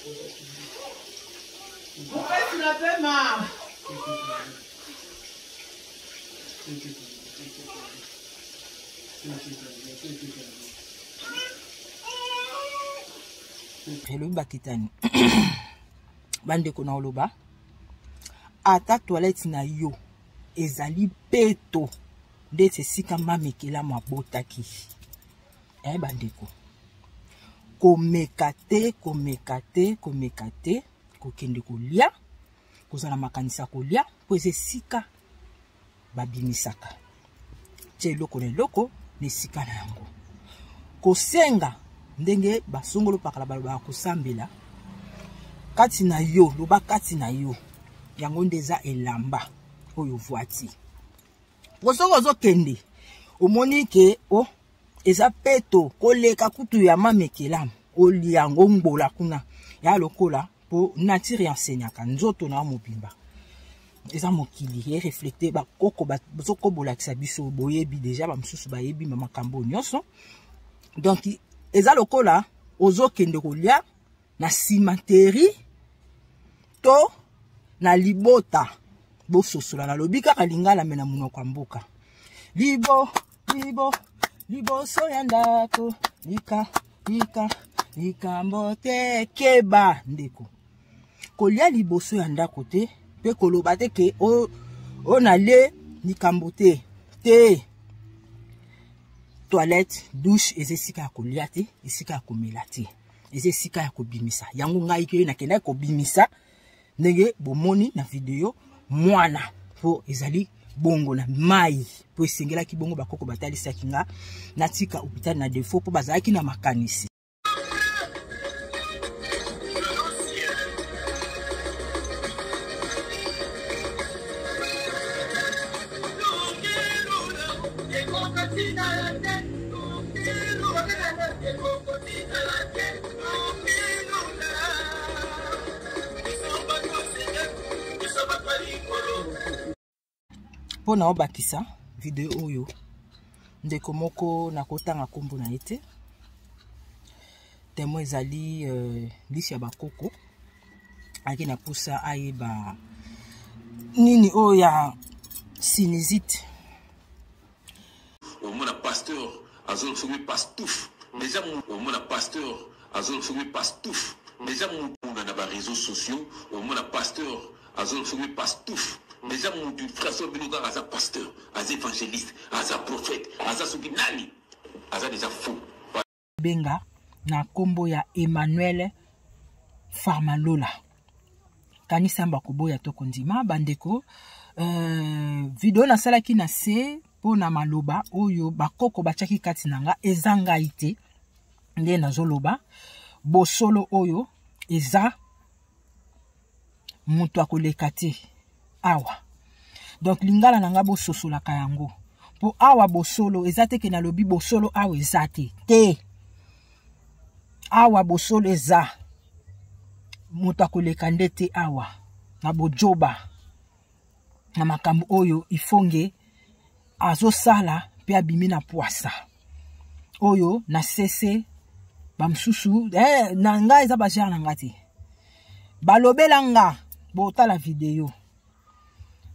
Mopesi na pema. Elobi bakitani bandeko na oloba ata toilette na yo ezali peto ndeti esika mama ekelamu abotaki eh bandeko komeka te komeka te komeka te kokende kolia kozala makanisi ya kolia mpo eza esika babimisaka tia eloko na eloko na esika na yango kosenga ndenge basongolo pakala balobaka kosambela kati na yo loba kati na yo yango nde eza elamba oyo voiture po soki ozokende omoni ke o oh, eza peto koleka kutu ya mamekelamu olia yango ngbola kuna ya lokola po nature enseignaka nzoto na mobimba eza mokili e reflecte bakoko bazokobolakisa biso boyebi deja bamosusu bayebi ma makambo nyonso donc eza lokola ozokende kolia na cimenterie to na libota bososola nalobi kaka lingala me na monoko ya mboka libo libo liboso ya ndako lika lika likambo te keba ndeko kolia liboso ya ndako te mpe koloba te ke oyo nalie likambo te te toilette douche eza esika ya kolia te esika ya komela te eza esika ya kobimisa yango ngai ke nakendaki kobimisa ndenge bomoni na video mwana mpo ezali bongo na mai mpo esengelaki bongo bakoko batalisaki nga natika hôpital na defaut mpo bazalaki na makanisi. Mpo na obakisa video oyo ndeko moko nakotanga nkombo na ye te temo ezali euh, lisi ya bakoko ayaki na mposa ayeba nini oyo ya sinusite Omona pasteur azo soki pastouf dejà omona pasteur azo soki pastouf dejà mutu na ba réseaux sociaux omona pasteur azo soki pastouf dejà mutu frère bino kaka aza pasteur aza évangéliste aza prophète aza soki nani aza dejà faux. Benga na nkombo ya Emmanuel Farmalola. Kanisa bakoboya to kondima bandeko. Euh, video nasalaki na se mpo na maloba oyo bakoko batiaki kati na nga eza ngai te nde nazoloba bosolo oyo eza moto akoleka te awa donc lingala na nga bososolaka yango mpo awa bosolo eza te ke nalobi bosolo awa eza te te awa bosolo eza moto akoleka nde te awa na bojoba na makambo oyo ifonge azosala mpe abimi na pwasa oyo na sese bamosusu eh, na ngai eza bagere na ngai te balobela nga botala video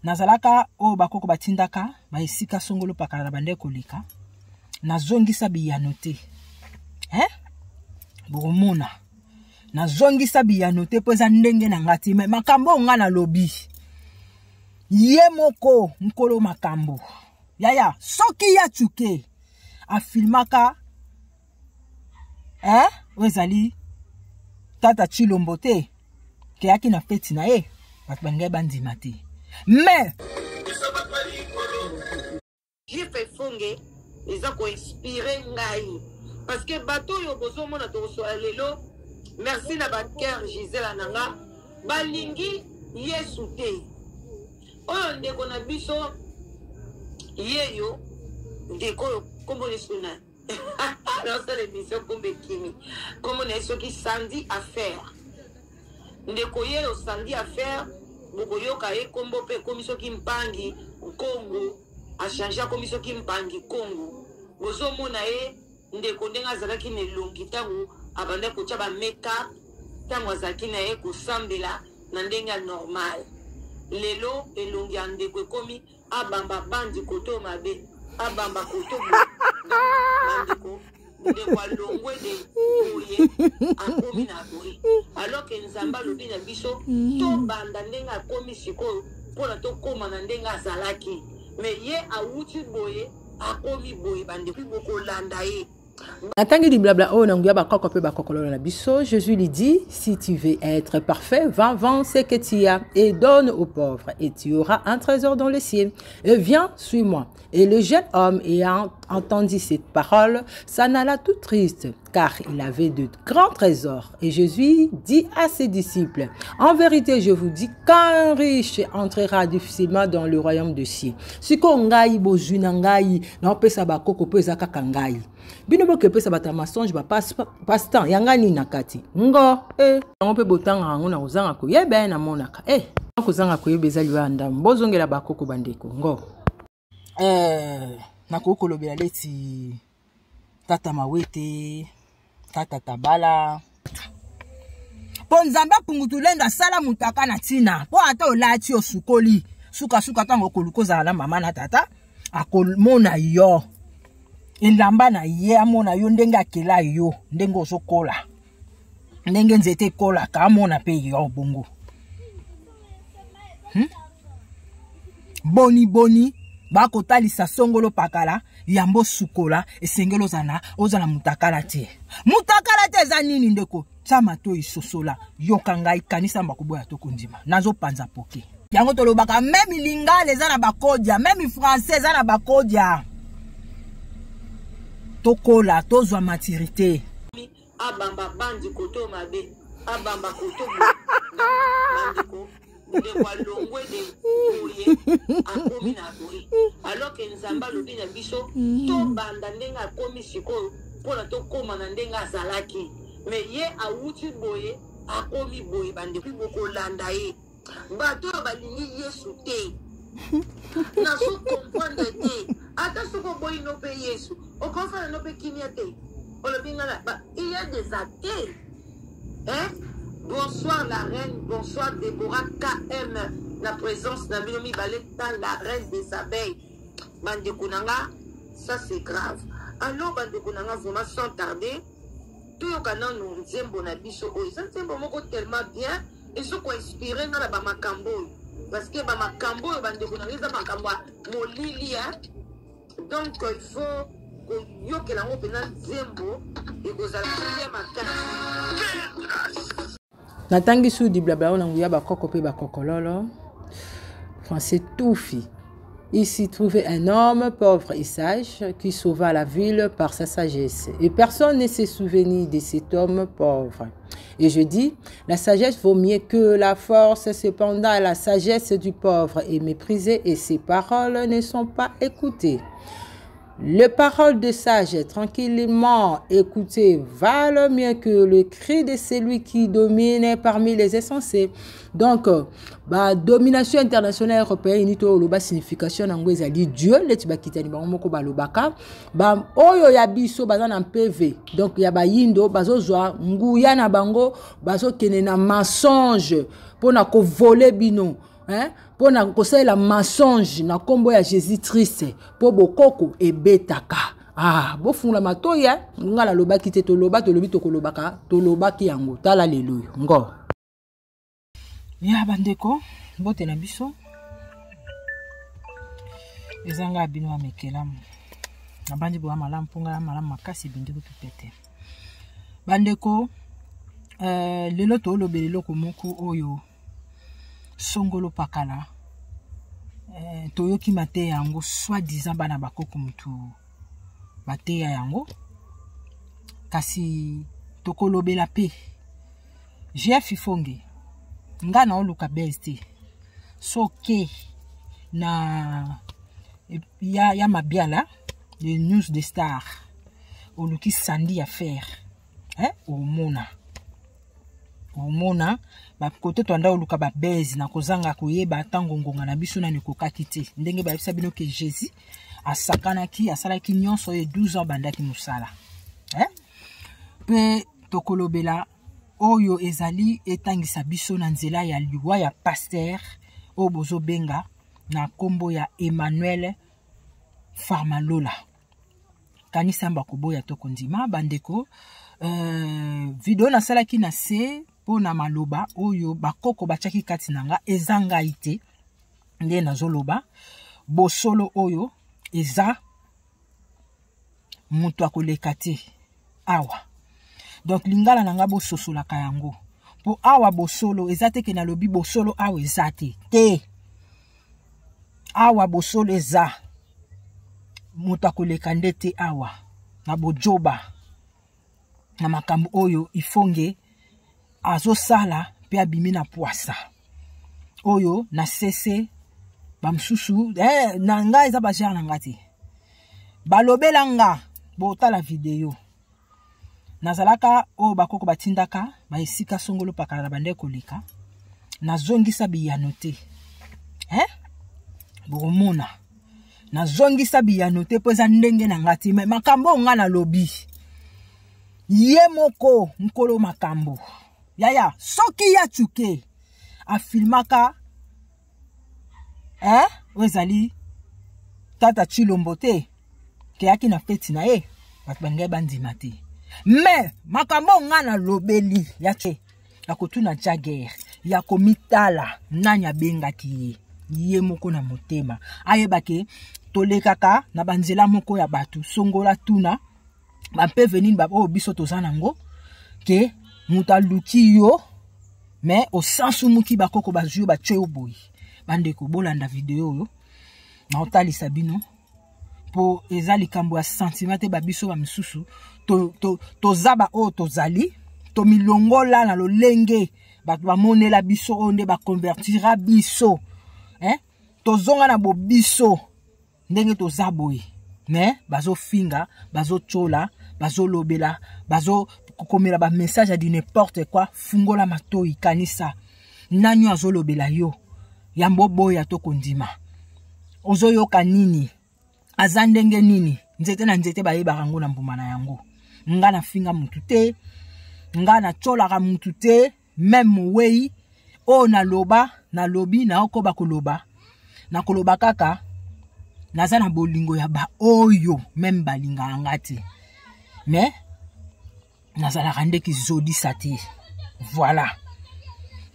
nazalaka oyo bakoko batindaka baesika songolo pakala na bande koleka nazongisa biyano te eh? bokomona nazongisa biyano te mpo eza ndenge na nga te me makambo oyo nga nalobi ye moko nkolo makambo yaya soki ya cuke afilmaka eh? oyo ezali tata chilombo te keyaki na feti na ye bato balingai bandima te mais Juif Efonge eza ko inspire ngai parce que bato oyo bozomona tokosola lelo merci na ba cœur Gisela na nga balingi Yesu te oyo ndeko na biso yeyo ndeko oyo kombo lisu na nasala émission kombo ekimi kombo na ye soki sandi affaire Ndeko yeyo sandi affaire bokoyoka ye kombo pe ekomi soki mpangi nkongo a change akomi soki mpangi kongo bozomona ye ndeko ndenge azalaki na elongi ntango abandaki kotya ba make up ntango azalaki na ye kosambela na ndenge ya normal. Lelo elongi ya ndeko ekomi abamba bandi koto mabe, abamba koto boye. Bandeko, ndeko alongwe de boye akomi na boye, alors que Nzambe alobi na biso tobanda ndenge akomi sikoyo mpona tokóma na ndenge azalaki. Mais ye awuti boye, akomi boye. Bandeko, bokolanda ye. Natangi liblabla oyo na nguya bakoko mpe bakokololo na biso. Jésus lui dit: si tu veux être parfait, va, vends ce que tu as et donne aux pauvres, et tu auras un trésor dans le ciel, et viens, suis-moi. Et le jeune homme, ayant entendu cette parole, s'en alla tout triste, car il avait de grands trésors. Et Jésus dit à ses disciples: en vérité, je vous dis qu'un riche entrera difficilement dans le royaume des cieux. Sikoyo ngai, bozwi na ngai naopesa bakoko mpo eza kaka ngai. Bino bokepesa bato ya mensonge, bapasse-temps ya ngai nini na kati ngo e yango mpe botangaka yango na kozanga koyeba. Namonaka e kozanga koyeba eza liwa ya ndambo. Bozongela bakoko, bandeko ngo. Nakoki kolobela leti tata Mawete, tata Tabala, mpo Nzambe apungutulendo asala mutaka na ntina, mpo ata olati, osukoli, sukasuka ntango okoluka ozala na mama na tata, akomona yo elamba na ye, amona yo ndenge akela yo, ndenge ozokola, ndenge nzete ekolaka, amona mpe yo bongo. Boni boni bakotalisa songolo pakala yambo sukola. Esengeli ozala ozala mutakala te. Mutakala te eza nini? Ndeko, tia matoi, sosola, yoka ngai, kanisa bakoboya to kondima. Nazopanza poke yango. Tolobaka même lingala eza na bakodia, même français eza na bakodia. Tokola, tozwa maturité. Abamba bandi koto mabe, abamba koto boye. Bandeko, ndeko alongwe de boye, akomi na boye, alors que Nzambe alobi na biso tobanda ndenge akomi sikoyo mpona tokóma na ndenge azalaki. Mais ye awuti boye, akomi boye. Bandeko, bokolanda ye. Bato oyo balingi Yesu te, nazo comprendre te. Ata soki oboyi no mpe Yesu, okofana no mpe kimia te. Olobi nga na il y a des athées, hein? Bonsoir la reine, bonsoir Déborah KM, na présence na bino mibale ta la reine des abeilles. Bandeko na nga, ça c'est grave. Alors bandeko na nga, vraiment sans tarder, toyoka nanu nzembo na biso oyo. Eza nzembo moko tellement bien, ezokoinspire nga na bamakambo oyo, parce que bamakambo oyo, bandeko na nga, eza makambo ya molili, hein? Donc il faut koyokela yango mpenza. Nzembo ekozala bien makasi. Natangi su diblabla oyo na nguya bakoko mpe bakokololo. Français tufi. Il s'y trouvait un homme pauvre et sage qui sauva la ville par sa sagesse. Et personne ne s'est souvenu de cet homme pauvre. Et je dis, la sagesse vaut mieux que la force. Cependant, la sagesse du pauvre est méprisée et ses paroles ne sont pas écoutées. Les paroles de sage tranquillement écoutées valent mieux que le cri de celui qui domine parmi les insensés. Donc, ba domination internationale européenne ni to loba, signification nango ezali Dieu neti bakitani bango moko balobaka. Ba oyo ya biso baza na PV, donc ya bayindo bazozwa nguya na bango, bazokende na mensonge mpona kovoler bino, hein? Mpona kosalela mensonge na nkombo ya Jésus Christ, mpo bokoko ebetaka. Ah, bofungola matoi. Nga nalobaki te. Toloba, tolobi, tokolobaka, tolobaki yango. Tala lelo oyo ngo ya bandeko. Mbote na biso, eza nga bino ya mekelamu. Nabandi boya malamu mpo ngai ya malamu makasi. Ebindi kutu pete, bandeko. Lelo tolobela eloko moko oyo songolo pakala. Toyoki mateya yango, soi-disant bana bakoko mutu bateya yango, kasi tokolobela mpe Jeff Ifonge. Nga na oluka base te soke na ya Mabiala, le news de star. Oluki sandi ya fer, eh? Omona bakote twanda oluka babase na kozanga koyeba. Ntango ngonga na biso nani ekokaki te. Ndenge bayebisa bino ke Jésus asakanaki, asalaki nyonso oyo 12 ans bandaki mosala, eh? Mpe tokolobela. Oyo ezali etangisa biso na nzela ya liwa ya pasteur oyo bozobenga na nkombo ya Emmanuel Farmalola. Kanisa mba koboya to kondima bandeko. Video nasalaki na se mpo na maloba oyo bakoko batiaki kati na nga, eza ngai te nde nazoloba. Bosolo oyo eza moto akoleka te awa. Donc lingala na nga bososolaka yango po awa bosolo eza te ke nalobi bosolo awa eza te te. Awa bosolo eza moto akoleka nde te awa na bojoba na makambo oyo ifonge azosala pe abimi na pwasa oyo na sese bamosusu na nga eza ba genre na nga te. Balobela nga botala video nazalaka oyo bakoko batindaka ba esika songolo pakala na bande koleka, nazongisa biyano te. Bokomona nazongisa biyano te po eza ndenge na nga te. Mais makambo oyo nga nalobi ye moko nkolo makambo yaya soki ya tsuke afilmaka oyo ezali tata Tshilombo te keyaki na feti na ye bato balingai bandima te. Mais makambo oyo nga nalobeli ya tsuke ya kotuna Jagger ya komitala nani abengaki ye ye moko na motema ayebake tolekaka na banzela moko ya bato songola tuna bampeve nini ba oyo biso toza nango ke moto aluki yo mais osansumuki bakoko bazwi yo batye yo boye. Bandeko bolanda video oyo naotalisa bino po eza likambo ya sentiment te. Babiso ba misusu toza ba oyo tozali tomilongola na lolenge bato bamonela biso oyo nde bakonvertira biso tozonga na bobiso ndenge toza boye. Mais bazofinga, bazotiola, bazolobela, bazokomela ba message ya du n'importe quoi. Fungola matoi, kanisa nani azolobela yo yambo boya to kondima. Ozoyoka nini, aza ndenge nini? Nzete na nzete bayebaka yango na mbuma na yango. Nga nafinga mutu te, nga natiolaka mutu te, même mowei oyo naloba nalobi naokoba koloba nakoloba kaka naza na bolingo ya ba oyo même balingaka nga te, mais nazalaka nde kizodisa te. Voilà,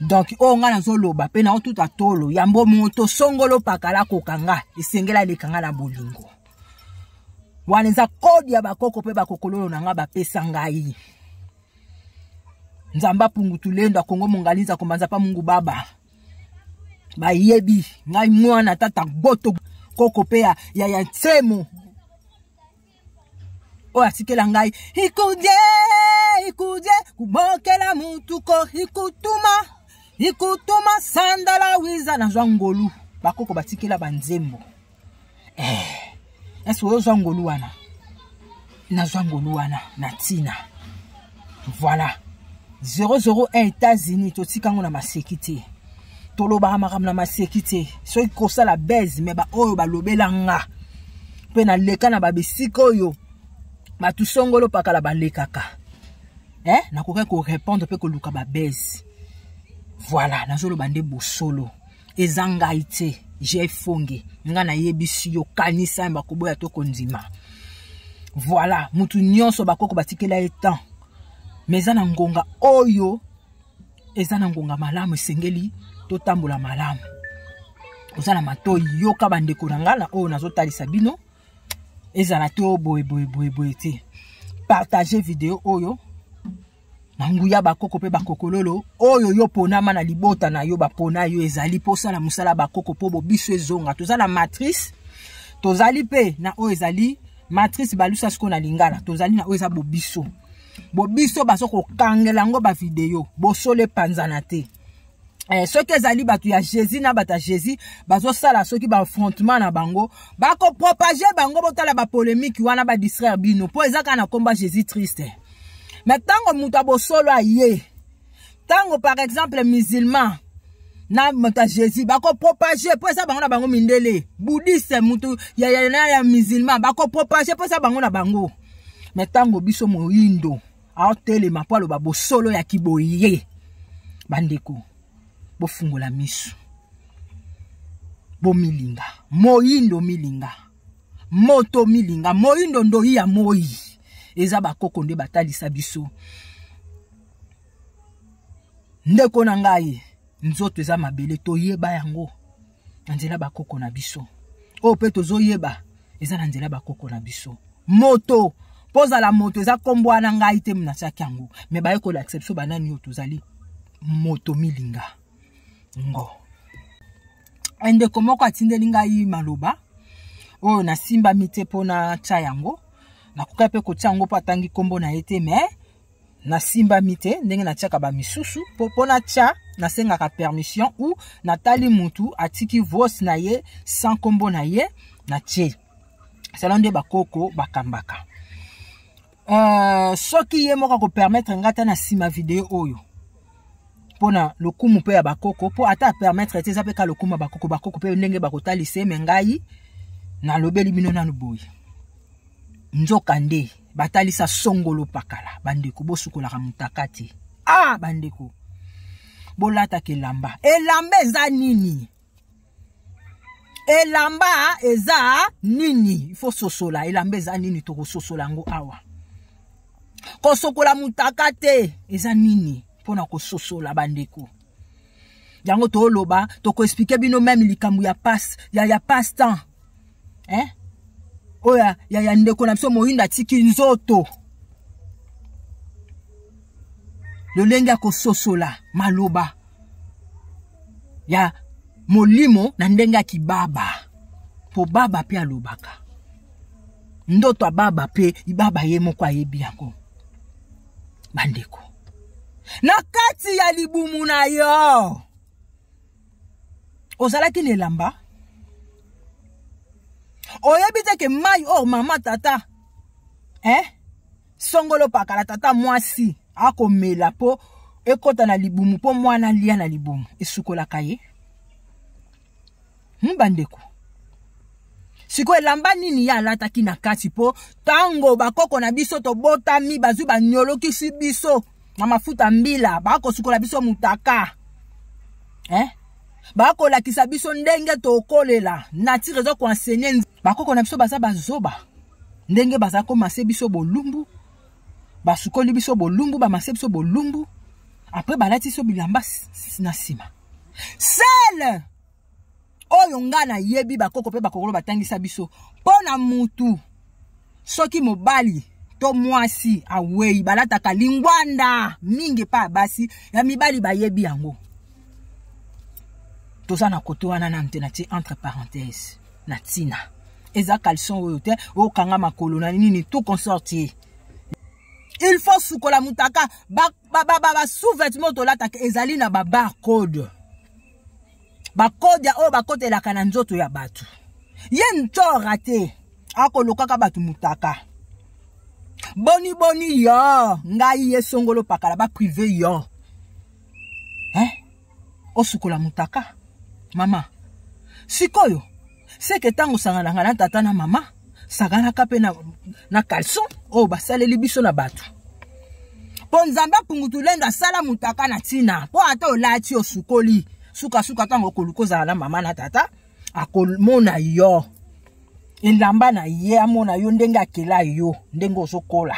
donc oyo nga nazoloba mpe naotuta tolo yambo moto songolo pakala kokanga esengela aleka nga na bolingo wana. Eza kode ya bakoko mpe bakokololo na nga bapesa ngai. Nzamba pungu tulendo Kongo mongalinza kombanza pa Mungu baba bayebi ngai mwana tata goto koko pe ya ya ntsemo oyo atikela ngai ikudie ikudie kubokela mutuko ikutuma ikutuma sandala wiza nazwa ngolu bakoko batikela banzembo. Ese oyo ozwa ngolu wana, nazwa ngolu wana na ntina. Voilà, 001 États-Unis totika yango na maseki te, tolobaka makambo na maseki te. Soki kosala base me baoyo balobela nga mpe naleka na babesika oyo bato songolo pakala balekaka, nakokaki korépondre mpe koluka babase. Voilà, nazoloba nde bosolo eza ngai te. J'ai fonge nga nayebisi yo kanisa bakoboya to kondima. Voilà, mutu nyonso bakoko batikela ye temps, mais eza na ngonga oyo eza na ngonga malamu esengeli totambola malamu. Oza na matoi, yoka bandeko na nga na oyo nazotalisa bino ezala te oyo boye boye boye boye te. Partage video oyo na nguya bakoko mpe bakokololo oyo yo ponama na libota na yo bapona yo ezali mposala mosala bakoko mpo bobiso ezonga. Toza na matrice, tozali mpe na oyo ezali matrice balusa sikoyo na lingala, tozali na oyo eza bobiso. Bobiso bazo kokangela yango ba video bosolo epanzana te. Soki ezali bato ya Jésus na bato ya Jésus bazosala soki ba affrontement na bango bakopropage bango, botala ba polémique wana ba distraire bino mpo eza kaka na komba Jésus triste. Mais ntango moto ya bosolo aye, ntango par exemple musulman na moto ya Jésus bakopropage mpo eza bango na bango, mindele bouddhiste moto ya, ya, ya, ya musulman bakopropage mpo eza bango na bango. Mais ntango biso moyindo Aotelema mpo aloba bosolo ya kiboye. Bandeko, bofungola miso. Bomilinga. Moyindo milinga. Moto milinga. Moyindo ndoyi ya moi. Eza bakoko nde batalisa biso. Ndeko na ngai, nzoto eza mabele, toyeba yango na nzela bakoko na biso. Oyo pe tozoyeba eza na nzela bakoko na biso. Moto, pozala moto eza kombo wana ngai te natiaki yango, me baye kolakisa biso banani oyo tozali moto milinga ngo. Ndeko moko atindeli ngai maloba oyo nasimbami te mpo natya yango, nakoki mpe kotia yango mpo atangi kombo na ye te, me nasimbami te ndenge natiaka ba misusu po mpo natya nasengaka permission ou natali mutu atiki voice na ye sans kombo na ye natie. Selon nde bakoko bakambaka. Soki ye moko akopermettre nga ata na nsima video oyo mpona lokumu mpe ya bakoko, mpo ata apermettre te eza mpe ka lokumu ya bakoko, bakoko mpe ndenge bakotalisa me ngai nalobeli bino nanu boye. Nzoka nde batalisa songolo pakala, bandeko bosukolaka mutaka te. Ah bandeko, bolataka elamba. Elamba eza nini? Elamba eza nini? Il faut sosola elamba eza nini, tokososola yango awa. Kosokola mutaka te eza nini mpona kososola bandeko? Yango toloba, tokoexplike bino meme likambo ya passe, ya passe temps. Hein? Oyo ya ndeko na biso moyindo atiki nzoto. Lolenge ya kososola maloba ya molimo na ndenge ya kibaba. Po baba pe alobaka. Ndoto ya baba pe ibaba ye moko ayebi yango. Bandeko, na kati ya libumu na yo ozalaki na elamba, oyebi te ke mai oyo mama tata, hein? Songolo pakala tata mwasi akomela po ekota na libumu po mwana lia na libumu esukolaka ye. Bandeko, sikoyo elamba nini ye alataki na kati po tango bakoko na biso tobotami bazwi banyolokisi biso na mafuta mbila, bakosukola biso mutaka, hein? Bakolakisa biso ndenge tokolela nature eza koenseigner bakoko na biso baza bazoba ndenge baza komase biso bolumbu, basukoli biso bolumbu, bamase biso bolumbu, après balati biso bilamba na nsima. Sele oyo nga nayebi bakoko pe bakokolo batangisa biso mpo na mutu soki mobali to mwasi awei balataka lingwanda mingi pa basi ya mibali bayebi yango. Toza na koto wana na nte natie entre parenthèses na tina eza caleçon oyo te okanga makolo na nini tout consortier. Il faut sukola mutaka ba sous-vêtements tolataka ezali na ba barcode. Ba code oyo bakotelaka na nzoto ya bato. Ye ntora te akolokaka bato mutaka. Boni boni yo ngai ye songolo pakala ba privé yo. Hein? Osukola mutaka mama. Sikoyo seke tango sangananga na tata na mama sakanaka pe na caleçon oyo basaleli biso na bato. Po Nzambe apungutu lendo asala mutaka na tina po ata olati osukoli suka suka tango okoluka ozala na mama na tata akomona yo elamba na ye amona yo ndenge akela yo ndenge ozokola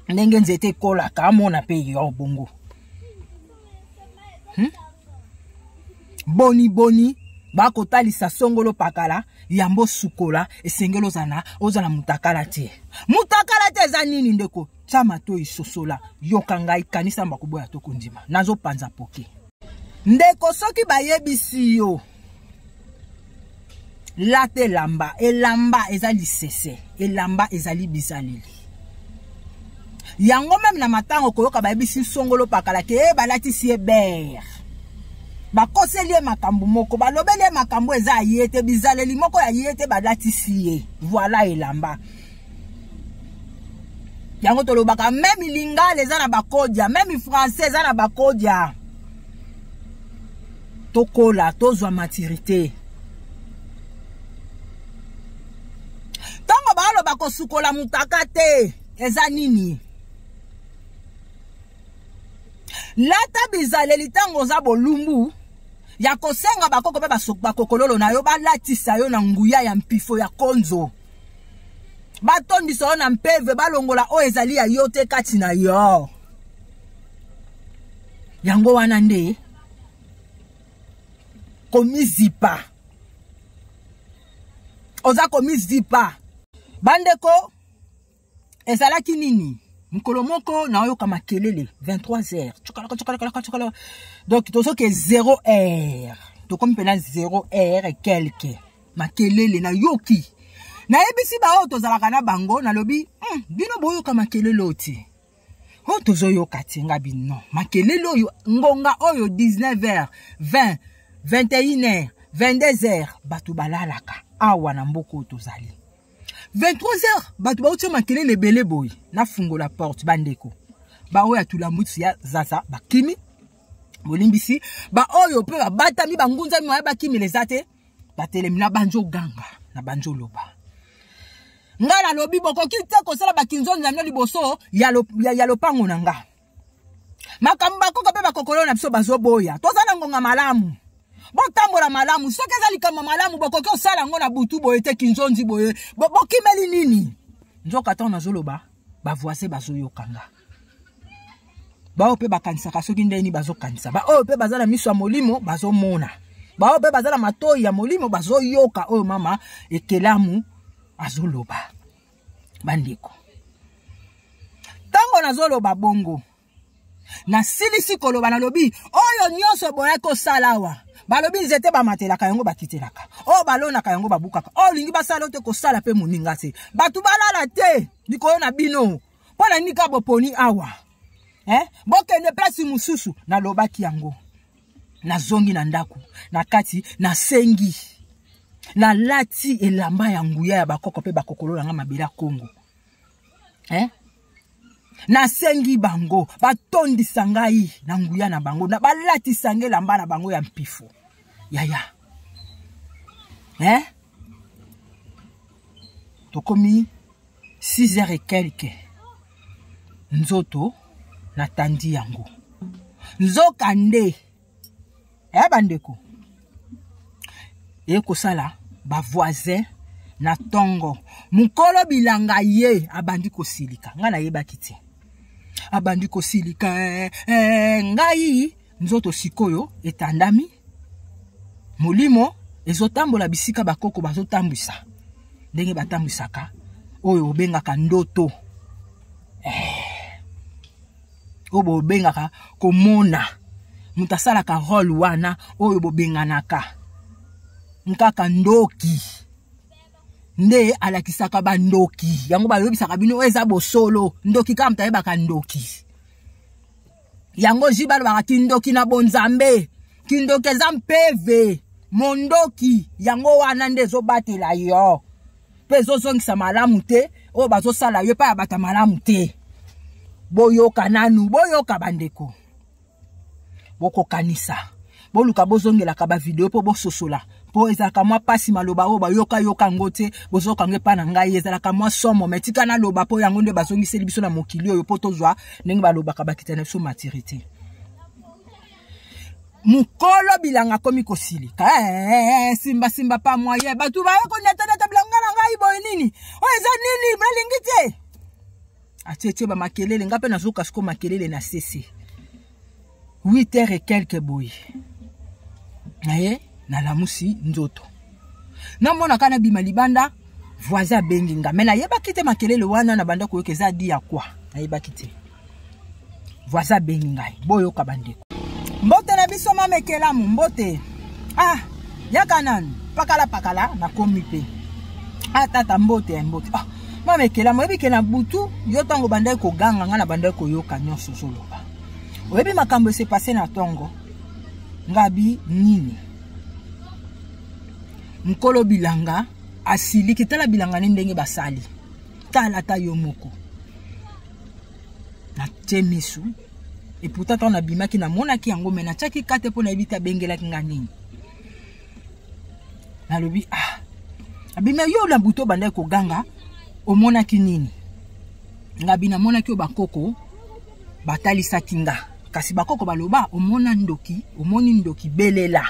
ndenge nzete ekolaka amona pe yo bongo. Boni boni bakotalisa songolo pakala yambo sukola esengeli ozala mutakala te. Mutakala te eza nini ndeko? Tia matoi sosola yoka ngai kanisa makoboya to kondima nazopanza poke. Ndeko soki bayebisi yo lata elamba, elamba eza lisese, elamba ezali bizaleli. Yango meme na matango koyoka bayebisi songolo pakala ke balatisi ye ber. Bakoseli ye makambo moko, balobeli ye makambo eza ye te, bizaleli moko ya ye te balatisi ye. Voilà elamba. Yango tolobaka meme lingala eza na bakodia, meme français eza na bakodia. Tokola, tozwa maturité. Tango baloba kosukola mutaka te, eza nini? Lata bizaleli ntango oza bolumbu ya kosenga bakoko mpe bakokololo na yo balatisa yo na nguya ya mpifo ya konzo, batondisa yo na mpeve, balongola oyo ezali ya yo te kati na yo. Yango wana nde komizipa, oza komizipa. Bandeko, ezalaki nini? Mokolo moko naoyoka makelele 23 heures, tchokalaka tchokalaka tchokalaka, donc tozoke 0 heure, tokomi mpena 0 heure et quelque, makelele nayoki. Nayebisi baoyo tozalaka na bango, nalobi bino boyoka makelele oyo te, oyo tozoyoka te. Nga bino makelele oyo ngonga oyo 19 heures, 20, 21 heures, 22 heures, bato balalaka awa na mboka oyo tozali. 23 heures bato bauti makelele ebele boye. Nafungola porte, bandeko baoyo ya tulambuti ya zaza bakimi, bolimbisi, baoyo mpe babatami bangunzami moya bakimela eza te, batelemi na banzi oganga na banzi oloba. Ngai nalobi bokoki te kosala bakinzoni na bino liboso ya lopango na nga. Makambo bakoko mpe bakokolo na biso bazoboya, toza na ngonga malamu, botambola malamu. Soki eza likambo malamu bokoki kosala yango na butu boye te, kinzonzi boye, bokimeli nini? Nzoka ntango nazoloba bavoisin bazoyoka nga, baoyo mpe bakanisaka soki ndeni bazokanisa, baoyo mpe baza na miso ya molimo bazomona, baoyo mpe baza na matoi ya molimo bazoyoka oyo mama ekelamu azoloba. Bandeko, ntango nazoloba bongo, nasilisi koloba, nalobi oyo nyonso boyaki kosala awa, balobi nzete bamatelaka yango bakitelaka, oyo balonaka yango babukaka, oyo olingi basala te kosala mpe moninga te, bato balala te likolo na bino mpo na nini kaka boponi awa, eh? Bokende place mosusu. Nalobaki yango, nazongi na ndako, na kati nasengi, nalati elamba ya nguya ya bakoko mpe bakokolo na nga mabele ya Kongo, eh? Nasengi bango batondisa ngai na nguya na bango, na balatisa ngai elamba na bango ya mpifo yaya, eh? Tokomi 6 heures et quelque, nzoto natandi yango, nzoka nde bandeko ekosala bavoisin na ntongo. Mokolo bilanga ye abandi kosilika, ngai nayebaki te, abandi kosilika ngai nzoto sikoyo etandami, molimo ezotambola bisika bakoko bazotambwisa, ndenge batambwisaka oyo obengaka ndoto, oyo bobengaka komona. Moto asalaka role wana oyo bobenganaka nkaka ndoki, nde alakisaka bandoki yango, bayebisaka bino oyo eza bosolo. Ndoki kaka moto ayebaka ndoki yango. Ji balobaka kindoki na bonzambe, kindoki eza mpeve mondoki, yango wana nde ezobatela yo mpe ezozongisa malamu te oyo bazosala yo epai ya bato ya malamu te. Boyoka nanu, boyoka bandeko, bokokanisa, boluka bozongelaka bavideo mpo bososola, mpo ezalaka mwa pasi maloba oyo bayokayoka yango te, bozoyoka yango epai na ngai, ezalaka mwa somo. Me tika naloba mpo yango nde bazongiseli biso na mokili oyo, mpo tozwa ndenge balobaka bakita na biso maturité. Mokolo bilanga akomi kosilika, simba simba pa moyen, bato baye konyatanata bilanga na ngai boye nini, oyo eza nini, nalingi te. Atietie bamakelele, ngai mpe nazoka siko makelele na sese 8 heures et quelque boye naye nalamusi nzoto, namonaka nabima libanda, voisin abengi nga, me nayebaki te makelele wana na banda koyoka eza di ya kwa, nayebaki te. Voisin abengi ngai, boyoka bandeko. Mbote na biso mama ekelamu, mbote. Ah, yaka nanu pakala pakala, nakomi mpe. Ah tata, mbote mbote. Ah, mama ekelamu, oyebi ke na butu yo ntango obandaki koganga, ngai na bandaki koyoka nyonso ozoloba. Oyebi makambo ese passe na ntongo? Ngabi nini? Nkolo bilanga asiliki, tala bilanga ni ndenge basali, tala ata yo moko. Natie misu, et pourtant ntango nabimaki namonaki yango, me natiaki kate mpo nayebi te abengelaki nga nini. Nalobi ah, abimi yo na butu obandaki koganga, omonaki nini? Ngabi namonaki oyo bakoko batalisaki nga. Kasi bakoko baloba omona ndoki, omoni ndoki belela.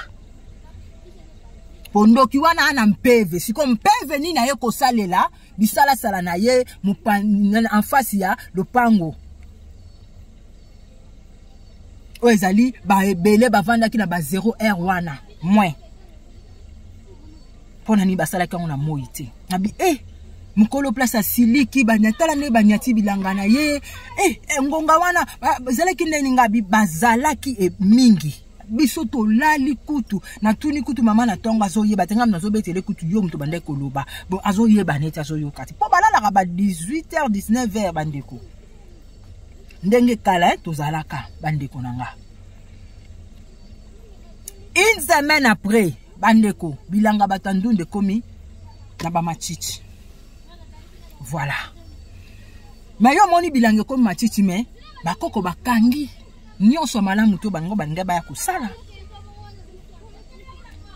Po ndoki wana ana mpeve, siko mpeve nini aye kosalela bisalasala na ye en face ya lopango. Oyo ezali ba ebele bavandaki na ba 0 heure wana moins. Mpo na nini basalaki yango na moi te? Nabi mokolo place asiliki banyatala nde banyati bilanga na ye. Ngonga wana bazalaki ndeni ngabi bazalaki mingi. Biso tolali kutu natuni kutu mama na tongo azoyeba te, ngai nazobetele kutu yo moto bandaki koloba bon azoyeba neti azoyoka te mpo balalaka ba 18h 19h bandeko ndenge kala tozalaka bandeko na nga. Une semaine après bandeko bilanga bato ya ndunda ekomi na ba matiti. Voilà. Mais yo moni bilanga ekomi matiti, mais bakoko bakangi nyonso malamu to bango balinga baya kosala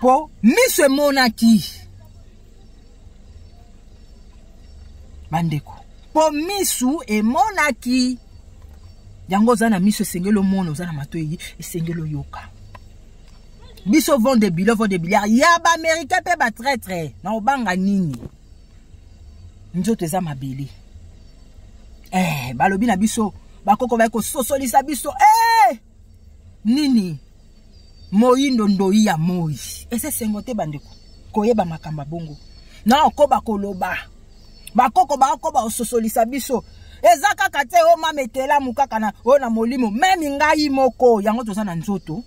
po miso emonaki bandeko, po misu emonaki yango. Oza na miso esengeli omona, oza na matoi esengeli oyoka. Biso vont de bilo vont de biliard ya ba américain pe ba traître na obanga nini? Nzoto eza mabele. Balobi na biso bakoko baye kososolisa biso nini moyindo ndoi ya moi. Ese sengo te bandeko koyeba makambo bongo na okoba koloba bakoko bakoba kososolisa biso eza kaka te o mama etelamu kaka na o na molimo meme ngai moko yango toza na nzoto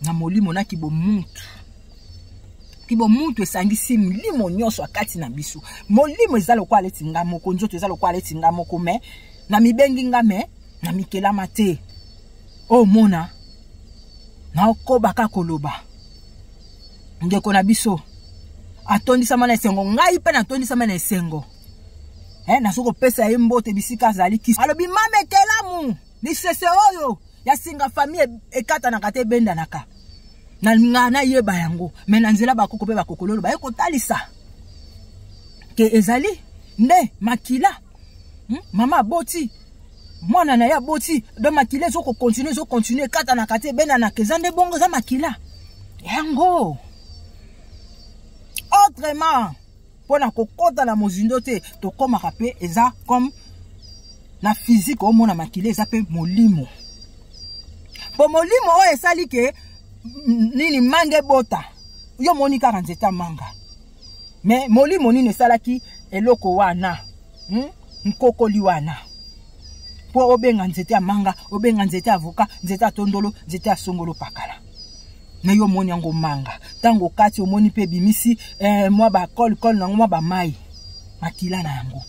na molimo na kibomuntu. Kibomuntu esangisi milimo nyonso akati na biso. Molimo eza lokola leti nga moko, nzoto eza lokola leti nga moko, me na mibengi nga me na mikelama te. Omona na okobaka koloba ndeko na biso atondisama na esengo, ngai mpe natondisama na esengo. Nazo kopesa ye mbote bisika azali kisi. Alobi mama ekelamu lisese oyo ya singa famille ekatanaka te ebendanaka na nga nayeba yango me na nzela bakoko mpe bakokololo baye kotalisa ke ezali nde makila. Mama aboti mwana na ye aboti donc makila ezokokontinue ezokontinue ekatanaka te ebendanaka eza nde bongo eza makila yango. Autrement mpona kokota na mozindo te tokomaka mpe eza comme na physique omona makila eza mpe molimo po molimo oyo esali ke nini manga ebota yo moni kaka nzete ya manga me molimo nini esalaki eloko wana nkokoli wana po obenga nzete ya manga obenga nzete ya avocat nzete ya tondolo nzete ya songolo pakala na yo omoni yango manga ntango okati omoni mpe ebimisi mwa bakolkol nango mwa bamai makila na yango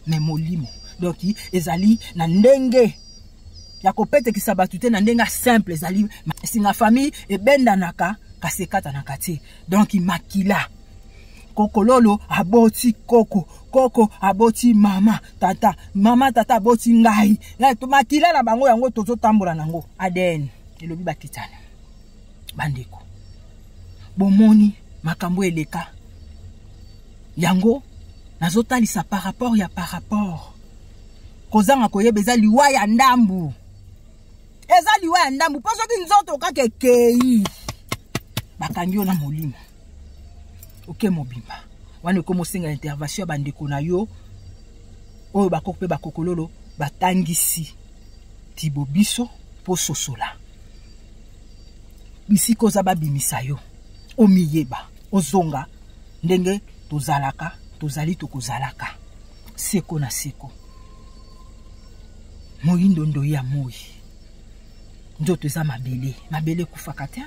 me molimo donc ezali na ndenge ya kopetekisa bato te na ndenge simple ezali singa famille ebendanaka kasi ekatanaka te donc makila kokololo aboti koko koko aboti mama tata mama tata aboti ngai makila na bango yango tozotambola nango ADN elobi bakitana bandeko bomoni makambo eleka yango nazotalisa par rapport ya par rapport kozanga koyeba eza liwa ya ndambu eza liwa ya ndambu mpo soki nzoto kaka ekei bakangi yo na molimo oke mobimba wana ekomi osenga intervention ya bandeko na yo oyo bakoko mpe bakokololo batangisi tibo biso mpo sosola bisika oza babimisa yo omiyeba ozonga ndenge tozalaka tozali tokozalaka seko na seko moyindo ndoi ya moi nzoto eza mabele mabele ekufaka te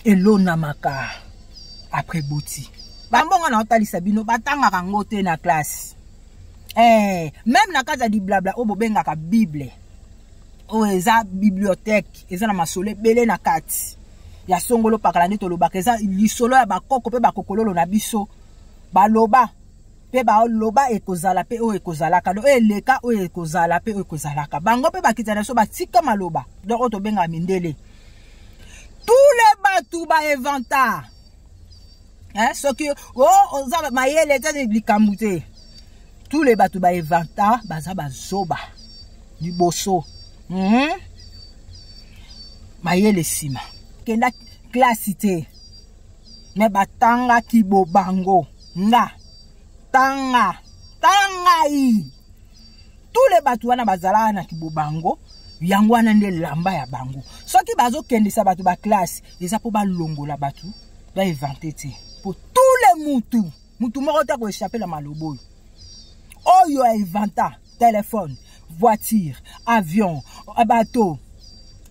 elonamaka après boti bambongo na otalisa bino batangaka yango te na classe même na kati ya diblabla oyo bobengaka bible oyo eza bibliothèque eza na masolo ebele na kati ya songolo pakala nde tolobaka eza lisolo ya bakoko mpe bakokololo na biso baloba mpe baloba ekozala mpe oyo ekozalaka oyo eleka oyo ekozala mpe oyo ekozalaka bango mpe bakita na biso batika maloba donc oyo tobengaka mindele tous les bato bainventa soki oza mayele te likambo te tous les bato bainventa baza bazoba liboso. Mayele nsima. Kenda klasi te. Me batangaki bobango. Nga. Tanga. Tangai. Tous les bato wana bazalaka na kibobango. Yango wana nde lamba ya bango. Soki bazokendisa bato ba classe, eza mpo balongola bato ba inventer te. Po tous les mutu, mutu moko te akoéchapper na maloba oyo. Oyo a inventa téléphone, voiture, avion, bateau.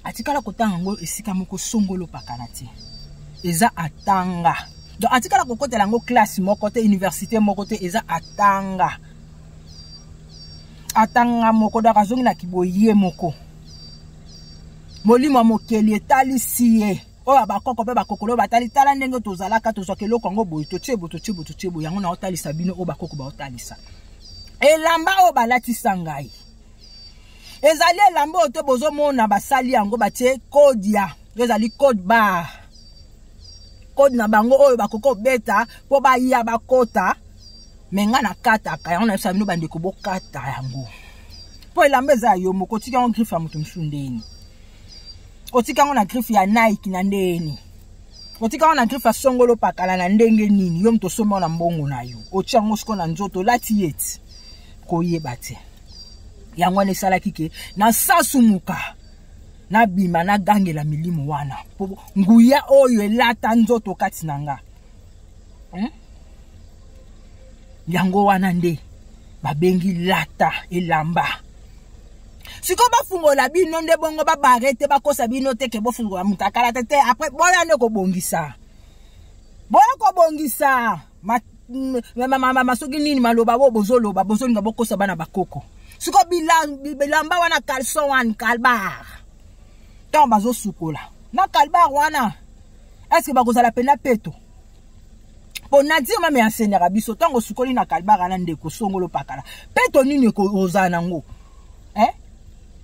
Atikala kotanga yango esika moko songolo pakala te. Eza atanga. Donc atikala kokotela yango classe moko te, université moko te, eza atanga. Atanga moko, donc azongi na kiboye moko. Molimo ya mokeli etalisi ye. Oyo bakoko pe bakokolo batali, tala ndenge tozalaka, tozwaka eloko yango boye, totie boye, totie boye, totie boye, yango na otalisa bino oyo bakoko baotalisa. Elamba oyo balatisa ngai. Ezali elamba oyo te bozomona basali yango batie kodia, ezali code barre. Code na bango oyo bakoki kobeta po baya bakota. Me nga nakataka yango, nayebisa bino bandeko bokata yango. Po elamba eza ya yo moko, otika yango griffe ya moto mosusu ndeni. Otika yango na griffe ya Nike na ndeni. Otika yango na griffe ya songolo pakala na ndenge nini? Yo moto osomba na mbongo na yo. Otia yango siko na nzoto, olati ye ti. Koyeba te. Yango wana esalaki ke na sasumuka nabima nagangela milimo wana po nguya oyo elata nzoto kati na nga. Yango wana nde babengi lata elamba. Siko bafungola bino nde bongo babare te, bakosa bino te ke bofungola moto akala te te. Après boya nde kobongisa. Boya kobongisa. Ma soki nini maloba bo bozoloba, bozolinga bokosa bana bakoko. Siko bilamba wana caleçon wana kalbar. Tant bazosukola. Na kalbar wana est-ce que bakozala pena peto? Po nature mame enseignera biso tango sukoli na kalbar ana ndeko songolo pakala. Peto nini ko ozana nango? Hein?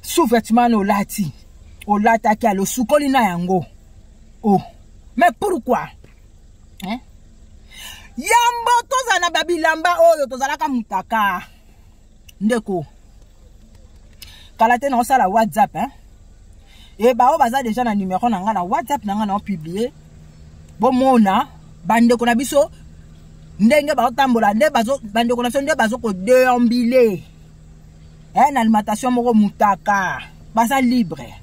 Sous-vêtement no lati. Olataki alo sukoli na yango. Oh. Mais pourquoi? Hein? Yambo tozana babilamba oyo tozalaka mutaka. Ndeko. Kala te na osala WhatsApp hein? E ba oyo baza déjà na numéro na nga na WhatsApp na nga na publier. Bomona bandeko na biso ndenge baotambola nde bazo bandeko na biso nde bazo ko déambuler. Eh, na alimentation moko mutaka baza libre.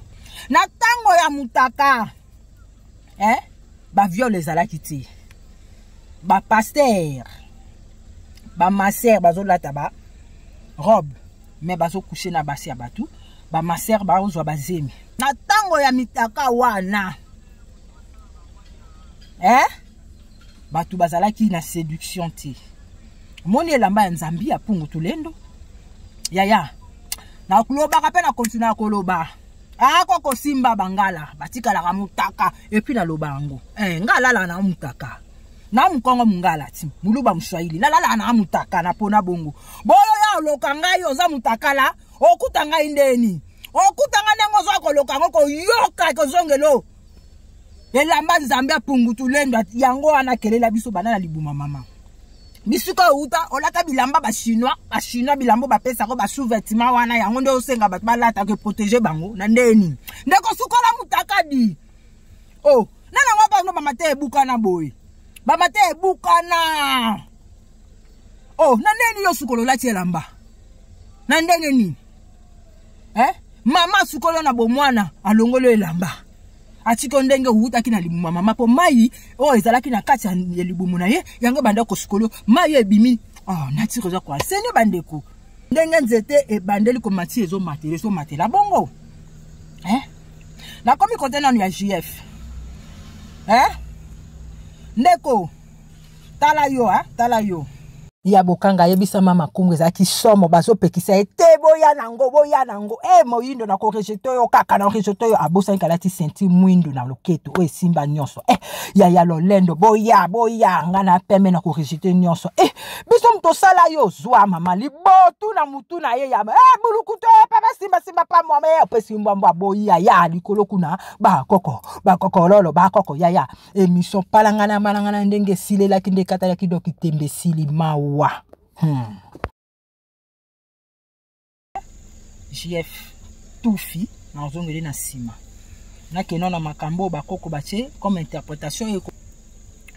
Na tango ya mutaka eh ba viol ezalaki te. Ba pasteur, ba masser bazo lata ba robe mais bazo coucher na basi ya batu, ba masser ba ozwa ba zemi. Na tango ya mitaka wana eh batu bazalaki na séduction te. Moni elamba ya Nzambi ya Pungu Tulendo. Yaya, na kulobaka pe na continuer koloba. Ako kosimba bangala batikalaka mutaka et puis naloba yango. Eh ngala la na mutaka. Na mukongo mungala ti muluba muswahili la la na mutaka na pona bongo. Boyo ya oloka ngai oza mutaka la okuta ngai ndeni. Okuta ngai ndenge oza koloka ngo koyoka kozongelo. Elamba Nzambe apungu Tulendo yango wana kelela biso bana na libuma mama. Bisuka outa olata bilamba ba chinois, ba chinois bilamba ba pesa ko ba sous-vêtements wana yango nde osenga bato balata ko protéger bango na ndeni. Ndeko sukola mutaka di. Oh, nana ngo ba no ba mate ebukana boye. Ba mate ebukana. Oh, na ndeni yo sukola olati elamba. Na ndenge nini? Eh? Mama sukola na bomwana alongolo elamba. Atiko ndenge outaki na libumu ya mama po mai oyo ezalaki na kati ya libumu na ye yango banda kosukolo mai ebimi. Oh, nature eza ko enseigner bandeko. Ndenge nzete ebandeli komati ezomatela ezomatela bongo. Eh? Nakomi kote nanu ya JF. Eh? Ndeko, tala yo, hein? Tala yo. Ya bokanga yebisa mama Kongo ezalaki somo bazopekisa ye te boya nango boya nango eh moyindo na ko rejeter yo kaka na rejeter yo abosani kalati ceinture mwindu na loketo oyo esimba nyonso eh ya ya lolendo boya boya nga na pembe na ko rejeter nyonso eh biso moto sala yo zwa mama libotu na mutu na ye ya eh bulukutu eh papa simba simba pa mwa me opesi mbwa mbwa boya ya likolo kuna bakoko bakokololo bakoko ya ya émission palangana malangana ndenge esilelaki nde ekatalaki doki tembe esili mawa. JF Tufi nazongeli na nsima. Nakenda na makambo oyo bakoko batie comme interpretation oyo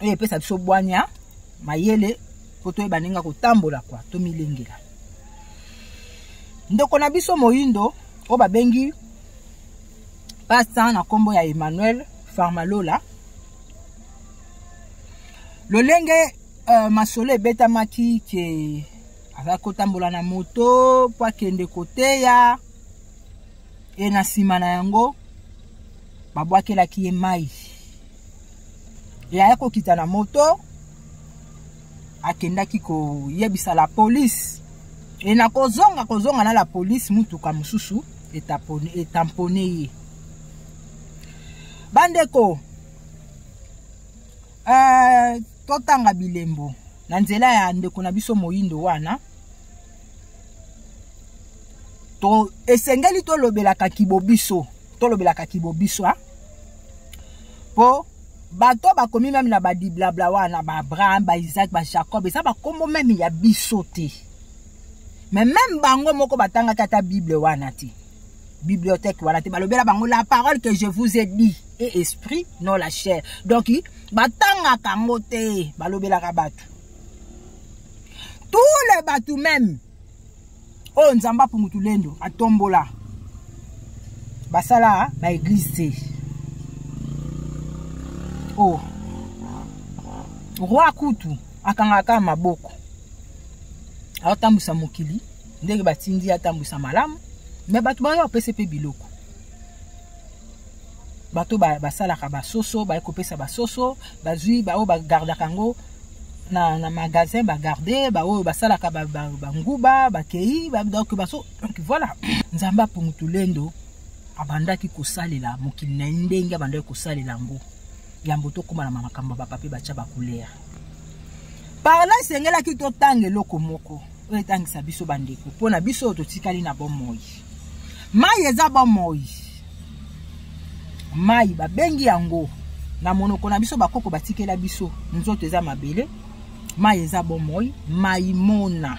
epesa biso bwanya, mayele po toyeba ndenge ya kotambola kwa tomilengela. Ndeko na biso moyindo oyo babengi pasteur na kombo ya Emmanuel Farmalola, lolenge masolo ebetamaki ke azalaki kotambola na moto po akende koteya, e na nsima na yango babwakelaki ye mai. E aya kokita na moto, akendaki koyebisa la police, e na kozonga na la police, mutuka mosusu etampone ye. Bandeko, totanga bilembo na nzela ya ndeko na biso moyindo wana. To esengeli tolobelaka kibobiso, tolobelaka kibobiso, ha? Po bato bakomi meme na badiblabla wana, ba Abraham, ba Isaac, ba Jacob, eza bakombo meme ya biso te. Mais même bango moko batangaki ata Bible wana te, bibliothèque wana te, balobela bango la parole que je vous ai dit et esprit non la chair. Donc batangaka yango te, balobelaka bato. Tous les bato même oyo Nzambe apungutu lendo atombola basala ba église te. Oh, roi kutu akangaka maboko, aotambwisa mokili ndenge batindi atambwisa malamu, me bato bayo apesa pe biloko. Bato basalaka basoso, baye kopesa basoso, bazwi baoyo bagardaka yango na magasin, bagarde baoyo basalaka banguba, bakei, donc baso. Donc voilà, Nzambe apungutu lendo abandaki kosalela mokili na ye ndenge abandaki kosalela yango yambo tokóma na makambo ya bapapier batya bacouleur. Par là esengelaki totanga eloko moko oyo etangisa biso bandeko, mpo na biso oyo totikali na bomoi. Mai eza bomoi, mai babengi yango na monoko na biso bakoko batikela biso, nzoto eza mabele, mai eza bomoi. Maimona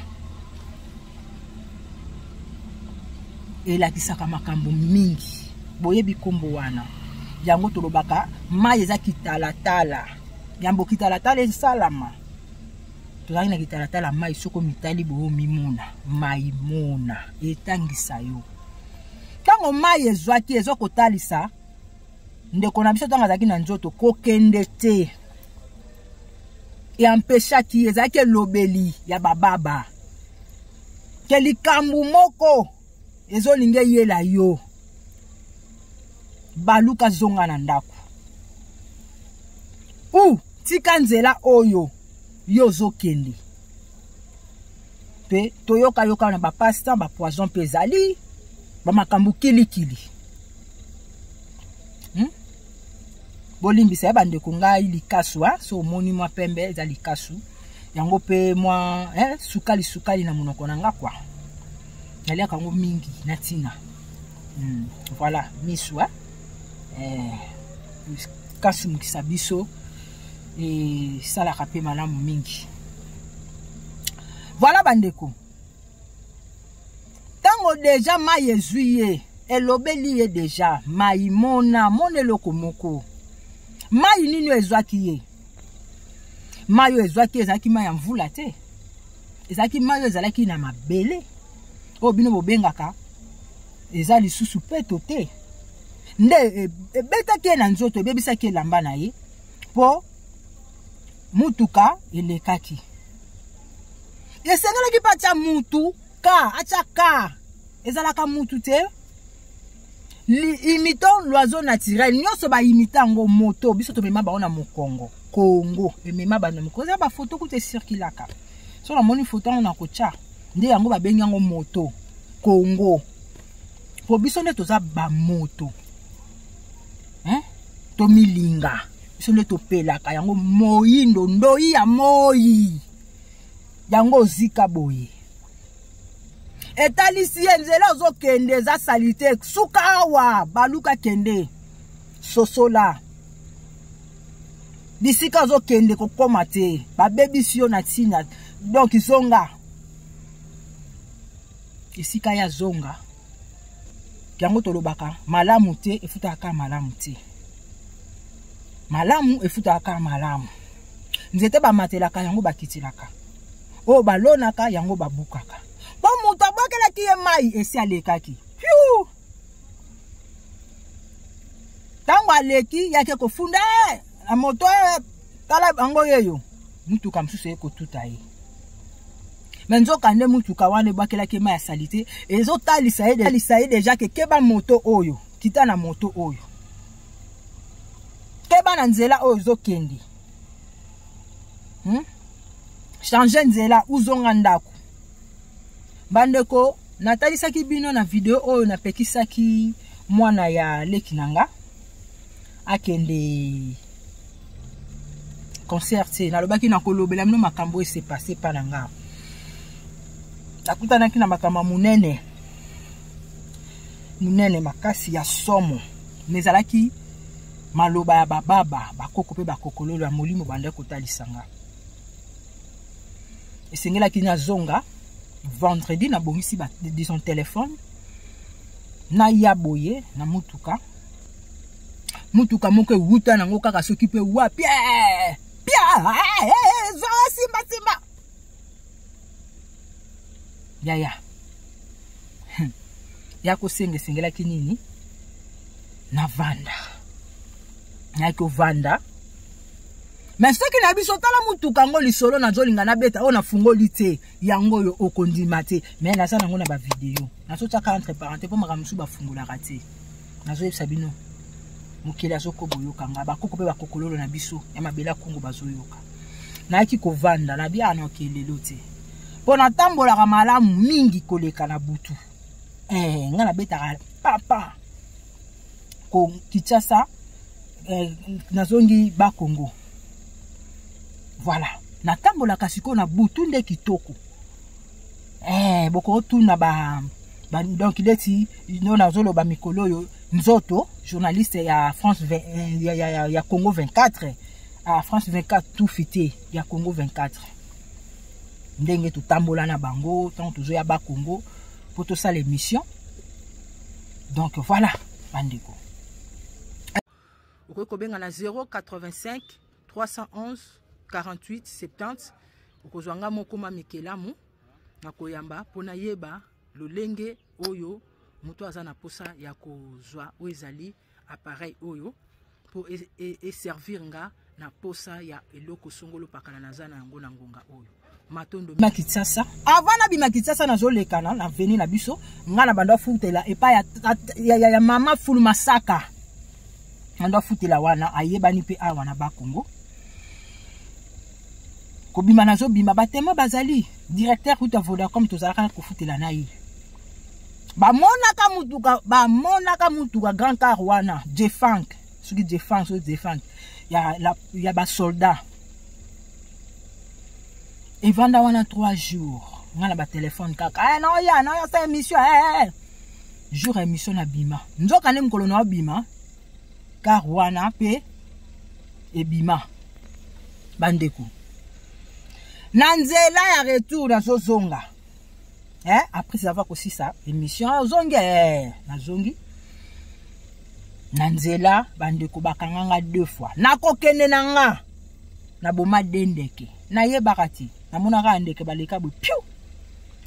elakisaka makambo mingi, boyebi kombo wana yango tolobaka mai eza kitalatala. Yambo kitalatala esalama, tozalaki na kitalatala mai. Soko mitali boyo mimona, maimona etangisa yo. Ntango mai ezwaki, ezwa kotalisa ndeko na biso ntango azalaki na nzoto kokende te, eampeshaki, ezalaki elobeli ya bababa ke likambo moko ezolinga eyela yo, baluka zonga na ndako ou tika nzela oyo yo ozokende. Mpe toyokayoka na bapasta bapoison mpe ezali bamakambo kilikili. Bolimbisa ya bandeko ngai likasu, ha? So omoni mwa pembe eza likasu yango mpe mwa sukali sukali na monoko na nga kwa naliaka yango mingi na ntina. Voilà misu, ha? Kasumukisa biso esalaka mpe malamu mingi. Voilà bandeko, ntango deja mai ezwi ye, elobeli ye deja mai mona mona eloko moko. Mai nini oyo ezwaki ye? Mai oyo ezwaki ezalaki mai ya mvula te, ezalaki mai oyo ezalaki na mabele oyo bino bobengaka eza lisusu peto te, nde ebetaki ye na nzoto, ebebisaki elamba na ye mpo mutuka elekaki. Esengelaki mpe atya mutu ka, atya ka, ezalaka mutu te. Imitant l'oiseau naturel, nyonso baimita yango moto, biso tomema bango na mokongo. Kongo emema bango na mokongo, eza bafoto kutu esirkulaka. So namoni foto yango na kotya, nde yango babengi yango moto Kongo, po biso nde toza bamoto, hein? Tomilinga biso nde topelaka yango moyindo, ndoi ya moi yango ozika boye. Etalisi ye nzela ozokende eza salite, suka awa baluka kende sosola bisika ozokende kokoma te, babebisi yo na ntina. Donc zonga esika ya zonga. Yango tolobaka malamu te efutaka kaka malamu te. Malamu efutaka kaka malamu. Nzete bamatelaka yango bakitilaka. Oyo balonaka yango babukaka. Mpo moto abwakelaki ye mai esi alekaki. Piu! Ntango aleki yake kofunda eh, na moto eh, tala bango yeyo motuka mosusu eye kotuta ye me nzoka nde motuka wana ebwakelaki mai ya salite ezotalisa ye deja ke keba moto oyo kita na moto oyo keba na nzela oyo ozokende Change nzela uzonga ndako. Bandeko, natalisaki bino na video oyo napekisaki mwana ya leki na nga akende concert te. Nalobaki nakolobela bino makambo oyo se passe pa na nga. Nakutanaki na makambo ya monene monene makasi ya somo, mais ezalaki maloba ya bababa bakoko mpe bakokololo ya molimo banda kotalisa nga. Esengelaki nazonga vendredi, nabongisi ba disons téléphone naya boye na mutuka, mutuka moko ewuta nango kaka soki mpe wapi pia zonga simba simba yaya ya kosenga. Esengelaki nini? Navanda, nayaki kovanda. Me soki na biso tala mutuka yango lisolo nazolinga nabeta oyo nafungoli te yango oyo okondima te, me naza nango na bavideo nazotiaka entre parenthèse mpo makambo mosusu bafungolaka te. Nazoyebisa bino mokili azokoba oyoka nga, bakoko mpe bakokololo na biso ya mabele ya Kongo bazoyoka. Nayaki kovanda na bia noki lelo te mpo natambolaka malamu mingi koleka na butu. Nga nabetaka papa ko Kinshasa, nazongi Bakongo. Voilà, natambolaka sikoyo na butu nde kitoko. Bokotuna ba donc neti no nazoloba mikolo oyo nzoto journaliste ya France ya Congo 24, ah, France 24 tufi te, ya Congo 24, ndenge totambola na bango ntango tozoya Bakongo mpo tosala émission. Donc voilà bandeko, okoki kobenga na 085 311 48 70, okozwa nga moko ma Mikelamu na koyamba mpo nayeba lolenge oyo moto aza na posa ya kozwa oyo ezali appareil oyo mpo eservir nga na posa ya eloko songolo pakala naza na yango na ngonga oyo. Matondo. Bima Kinshasa, avant nabima Kinshasa nazolekana na veni na biso, nga na bando afutela epai ya mama Fulu Masaka, bando afutela wana ayebani mpe awa na Bakongo. Kobima nazobima, batema bazali directeur kuta Vodacom, tozalaka kofutela na ye. Bamonaka mutuka, bamonaka mutuka grand car wana Jefank, soki Jefank, soki Jefank ya basoldat evanda wana 3 jours. Nga na batelefone kaka naoya naoya sa émission jour ya émission na bima, nzoka nde mokolo na obima car wana mpe ebima. Bandeko, na nzela ya retour nazozonga, après avoir kosisa émission ozongi, nazongi na nzela, bandeko bakanganga 2 fois. Nakokende na nga naboma de ndeke, nayebaka ti namonaka ya ndeke baleka boye piu,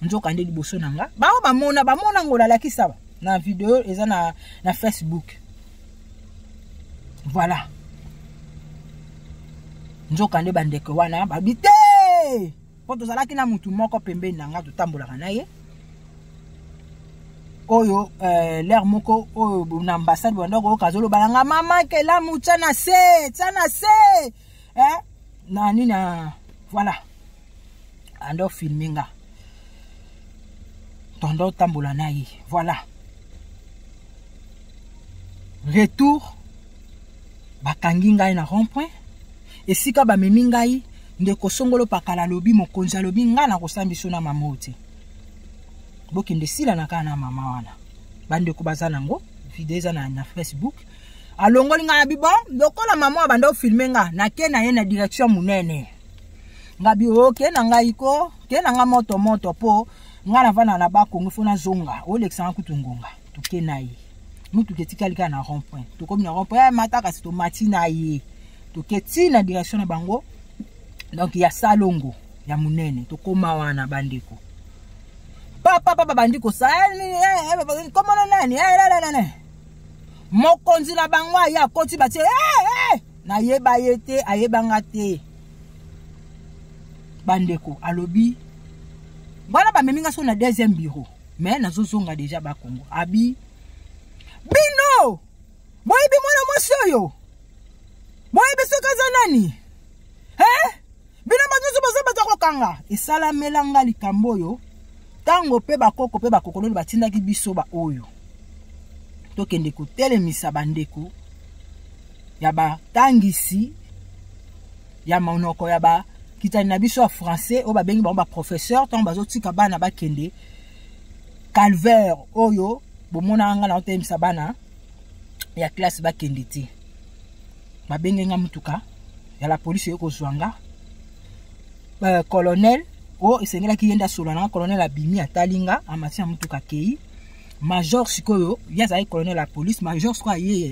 nzoka nde liboso na nga bao bamona bamona ngola alakisa na video eza na Facebook. Voilà, nzoka nde bandeke wana babi te mpo tozalaki na mutu moko pembeni na nga totambolaka na ye oyo l'air moko oyo na ambassade banda koyoka azoloba na nga mama Kelamu tia na se, tia na se, na nini na voilà, ando filme nga tondo otambola na ye. Voilà, retour bakangi ngai na rond point esika bamemi ngai. Ndeko songolo pakala alobi, mokonzi alobi ngai nakosambiso na mama oyo te, bokende sila na kaka na mama wana. Bandeko baza nango video eza na Facebook. Alongoli ngai abi bon lokola mama banda ofilme nga nake na ye na direction monene, ngabi oke na ngai ko ke na nga moto moto mpo ngai navanda na Bakongo, fo nazonga olekisanga kutu ngonga. Toke na ye, motuka etikali kaka na rond point. Tokomi na rond point, eh, mata kasi, tomati na ye, toke ti na direction na bango, donc ya salongo ya monene. Tokóma wana, bandeko, papa papa bandi kosala eh, eh, komona nani, mokonzi na bango aye, akoti, batie. Nayeba ye te, ayebanga te, bandeko. Alobi wana, bamemi nga so na deuxième bureau, mais nazozonga déjà Bakongo. Abi bino boyebi mwana mwasi oyo, boyebi soki aza nani, eh? Bino bato nyonso boza bato ya kokanga. Esalamela likambo oyo ntango mpe bakoko mpe bakokololo batindaki biso baoyo tokende kotelemisa bandeko ya batangisi ya monoko ya bakitani na biso ya français, oyo babengi bango baprofesseur. Ntango bazotika bana bakende calvaire oyo, bomonaka nga na otelemisa bana ya classe bakende te. Babenge nga, mutuka ya la police eye kozwa nga. Colonel oyo esengelaki ye nde asola na nga, colonel abimi, atali nga, amati na mutuka, akei. Major sikoyo, ye azalaki colonel ya police, major sikoyo aye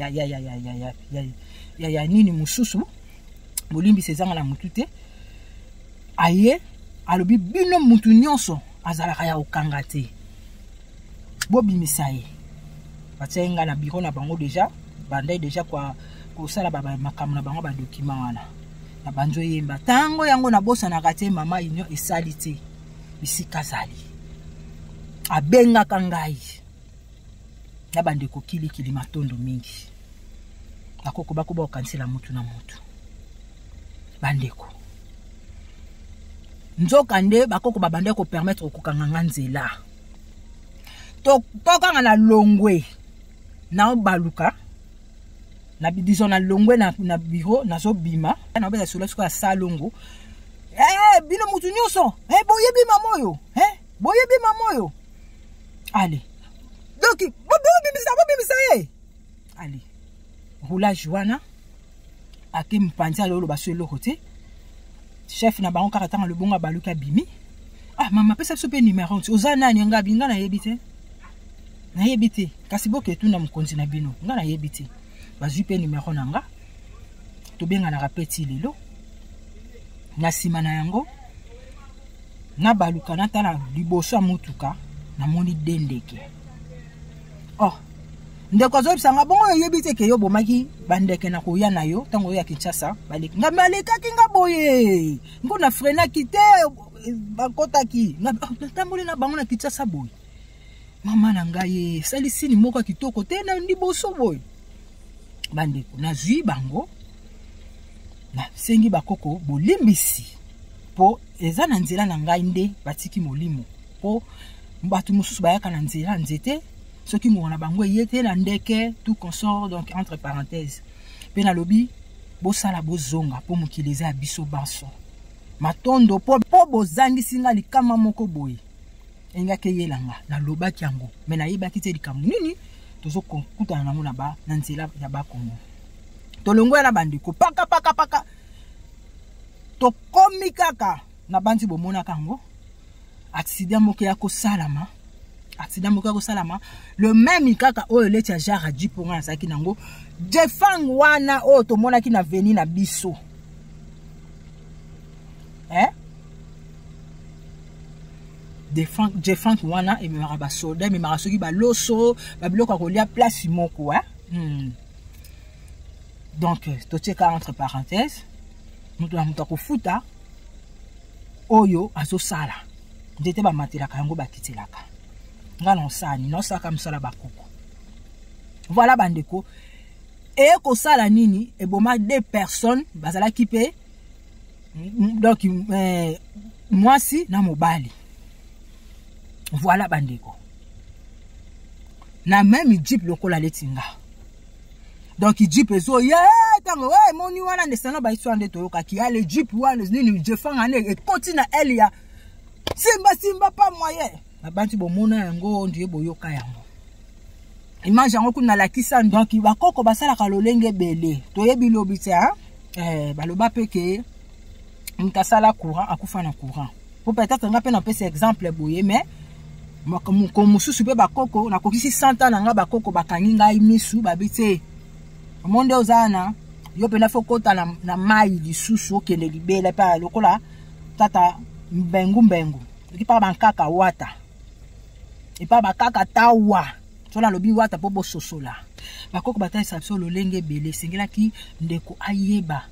ya nini mosusu, bolimbisa, ezanga na mutu te. Aye, alobi: "Bino mutu nyonso azalaka ya kokanga te, bobimisa ye." Batia ye ngai na bureau na bango. Déjà bandai déjà kwa kosala makambo na bango, badocument wana na banzo oyemba ntango yango. Nabosanaka te, mama Union esali te bisika azali, abengaka ngai na bandeko kilikili. Matondo mingi, bakoko bakoba kokanisela mutu na mutu, bandeko. Nzoka nde bakoko babandaki kopermettre kokanga nga nzela. Tokanga na longwe, naobaluka na, disons, na longwe na bureau, nazobima, naobeta solo sikoyo ya salongo. Eh, bino mutu nyonso, eh, boyebi mama oyo, eh, boyebi mama oyo. Allez, donc bobimisa, bobimisa ye. Allez, roulage wana, ake mopanzi, aloba so eloko te. Chef na bango kaka ntango lobongo, abaluki, abimi: "Ah mama, apesa biso mpe numero nti oza nani?" Nga bi: "Nga nayebi te, nayebi te, kasi boke etuna mokonzi na bino, nga nayebi te." Bazwi mpe numero na nga, tobenganaka mpe ti lelo. Na nsima na yango, nabaluka, natala liboso ya motuka, namoni de ndeke. Oh, ndeko azoyebisa nga bongo: "Oyebi te ke yo obomaki bandeke na koya na yo ntango oyo ya Kinshasa? Baleki nga, balekaki nga boye, ngo na freinaki te, bakotaki nga, natamboli na bango na Kinshasa boye. Mama na ngai, esali sini moko ya kitoko te na liboso boye." Bandeko, nazwi bango, nasengi bakoko bolimbisi, mpo eza na nzela na ngai nde batiki molimo, mpo bato mosusu bayaka na nzela nzete, soki ngonga na bango eye te na ndeke, tout consort. Donc, entre parenthèse mpe nalobi: bosala bozonga, mpo mokili eza ya biso banso. Matondo mpo bozangisi nga likama moko boye engaki eyelanga. Nalobaki yango, me nayebaki te likambo nini tozokutana nango na nzela ya Bakongo. Tolongwe na bandeko, paka paka paka, tokomi kaka na bandi. Bomonaka yango, accident moko ya kosalama, accident moko ya kosalama, le même kaka oyo leti ya genre jeep nga nazalaki nango, Jefang wana oyo tomonaki na veni na biso, eh? Jefang wana ememaka basoldat, ememaka soki baloso, babiloko ya kolia place moko, eh? Donc totieka entre parenthèse, moto na moto akofuta oyo azosala nzete, bamatelaka yango, bakitelaka. Nga na osani, naosalaka mosala bakoko. Voilà, bandeko, eye kosala nini? Eboma deux personnes, bazalaki mpe donc mwasi na mobali. Voilà, bandeko, na même jeep lokola leti nga. Donc jeep ezoya ntango emoni wana nde sano bahistoire nde toyokaki. Ale, jeep wana nini, jefanga nde ekoti na ele ya simba simba, pa moyen. Babanti bomona yango, ndie boyoka yango, image yango kuna nalakisa. Donc bakoko basalaka lolenge ebele, toyebi lobi te. Baloba mpe ke moto asala courant akufa na courant, po peut-être nga mpe napesa exemple boye, mais Mokolo mosusu mpe bakoko, nakokisi 100 ans na ngai, bakoko bakangi ngai misu, babi te omo nde oza na yo mpenza fo kota na, na mai lisusu okende libela epai lokola tata mbengu mbengu ekipa bankaka wata epai bakaka tawa so nalobi wata mpo bososola. Bakoko batalisa biso lolenge ebele esengelaki ndeko ayeba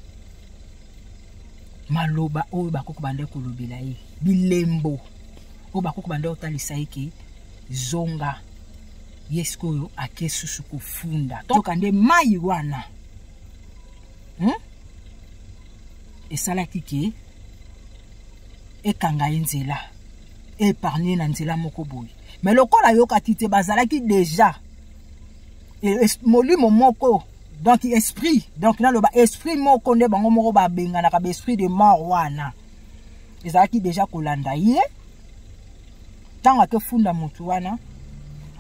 maloba oyo bakoko bandaki kolobela ye, bilembo oyo bakoko bandaki kotalisa ye ke zonga. Ye sikoyo ake susu kofunda toka nde mai wana Esalaki ke ekanga ye nzela, épargne na nzela moko boye. Mais lokola ayokaki te, bazalaki déjà molimo moko, donc esprit, donc naloba esprit moko nde bango moko babenganaka baesprit de mort wana ezalaki déjà kolanda ye. Ntango akefunda motu wana,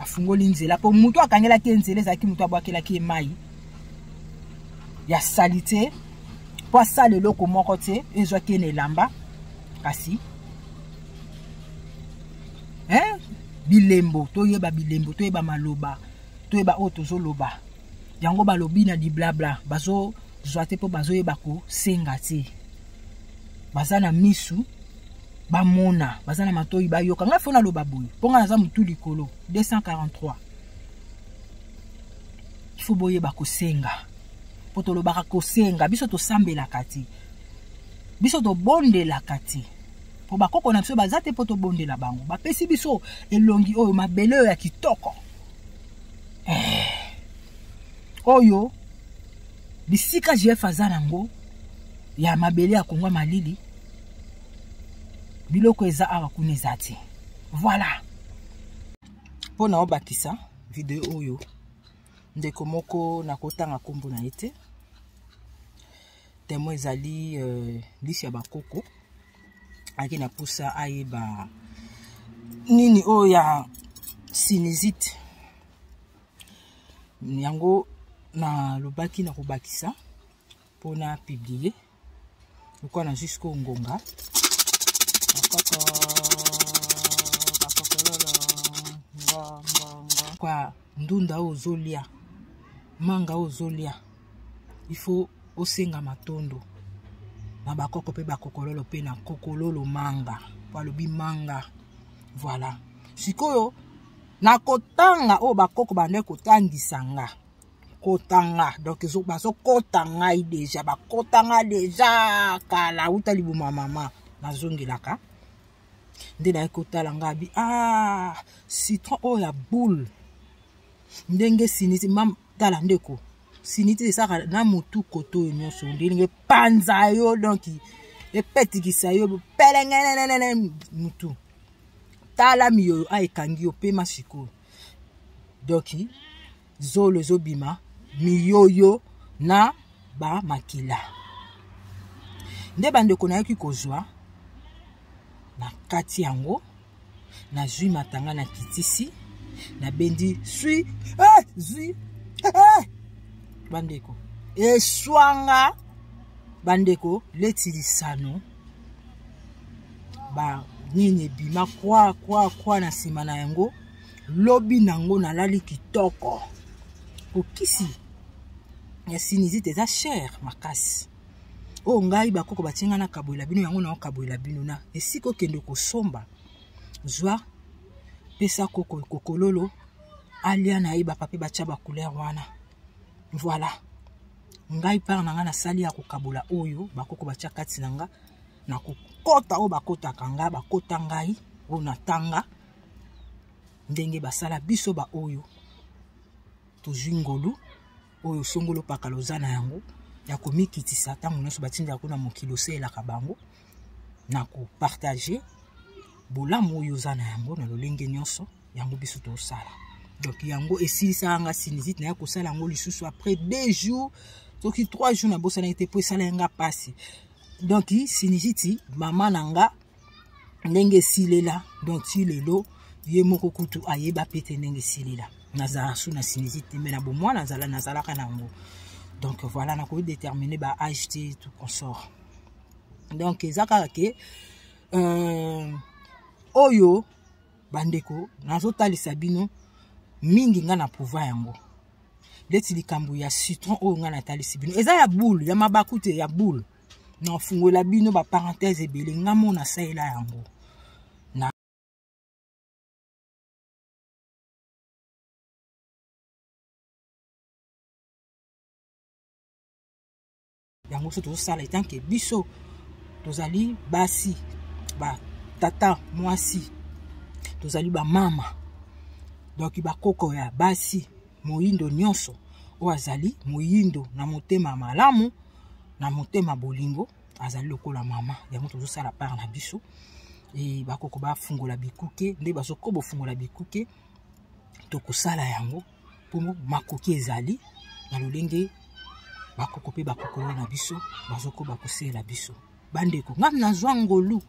afungoli nzela mpo motu akangelaki ye nzela ezalaki motu abwakelaki ye mai ya salite mpo asala eloko moko te, ezwaki ye na elamba. Kasi hein? Bilembo, toyeba bilembo, toyeba maloba, toyeba oyo tozoloba. Yango balobi na diblabla, bazozwa te mpo bazoyeba kosenga te. Baza na misu bamona, baza na matoi bayoka. Ngai fo naloba boye mpo ngai naza motu likolo 243. Ifo boyeba kosenga, mpo tolobaka kosenga. Biso tosambelaka te, biso tobondelaka te, mpo bakoko na biso baza te mpo tobondela bango. Bapesi biso elongi oyo, mabele oyo ya kitoko oyo bisika GF aza nango ya mabele ya Kongo malili, biloko eza awa, kuna eza te. Voilà mpo na obakisa video oyo. Ndeko moko, nakotanga nkombo na ye te, témoin ezali lisi ya bakoko, ayaki na pusa ayeba nini oyo ya sinusite. Yango nalobaki na kobakisa mpona publier lokola na jusqu'au ngonga bakoko bakokololo ngongongo kwa ndunda oyo ozolia, manga oyo ozolia, il faut osenga matondo na bakoko mpe bakokololo mpe na kokololo manga, po alobi manga. Voilà, sikoyo nakotanga oyo bakoko bandaki kotangisa nga kotanga. Donc bazokota ngai déjà, bakota nga déjà kala uta libuma mama. Nazongelaka nde naye kotala nga abi citron oyo ya boule, ndenge sinisi mam. Tala ndeko, siniti esalaka na motu koto oyo nyonso, ndenge epanza yo, donc epetikisa yo pelengenenene mutu. Tala miyoyo a ekangi yo pema sikoyo, donc zolo ezobima miyoyo na bamakila. Nde bandeko nayaki kozwa na kati yango, nazwi matanga na kitisi, nabendi swi zwi bandeko, eswanga bandeko leti lisano ba nini ebima kwa kwa kwa na nsima na yango. Lobi nango nalali kitoko. Kokisi ya sinusite eza cher makasi. Oyo ngai bakoko batie ngai nakabolela bino yango, naokabolela bino na esika okende kosomba. Zwa, pesa koko kokololo alia na ye, bapa mpe batya bacouleur wana. Voilà, ngai part na ngai nasali ya kokabola oyo bakoko batya kati na nga na kokota oyo bakotaka nga, bakota ngai oyo natanga ndenge basala biso baoyo tozwi ngolu oyo songolo pakala oza na yango ya komikitisa. Ntango nyonso batindaka kuna mokili, osalelaka bango na kopartage bolamu oyo oza na yango na lolenge nyonso. Yango biso tosala. Donc yango esilisaka nga sinusite. Naya kosala yango lisusu après 2 jours soki 3 jours, nabosanaki te mpo esala nga mpasi. Donc sinusite mama na nga ndenge esilela, donc ti lelo ye moko kutu ayeba pe te ndenge esilela. Nazala su na sinusite te, mais na bomwana nazala, nazalaka na yango. Donc voilà, nakoki déterminer ba âge te, tout consort. Donc eza kaka ke oyo. Bandeko, nazotalisa bino mingi nga na prouva yango. Leti likambo ya citron oyo nga natalisi bino eza ya boule ya mabaku te, ya boule. Nafungola bino ba parenthèse ebele, nga mo nasalela yango. Na yango so tozosala etanke biso tozali basi, ba tata mwasi, tozali ba mama, donc bakoko ya basi moyindo nyonso oyo azali moyindo na motema malamu, na motema bolingo, azali lokola mama. Yango tozosala part na biso. E bakoko bafungola bikuke nde bazokoba bofungola bikuke, tokosala yango mpo makoki ezali na lolenge bakoko mpe bakokolo na biso bazokoba kosalela biso. Bandeko, ngai nazwa ngolu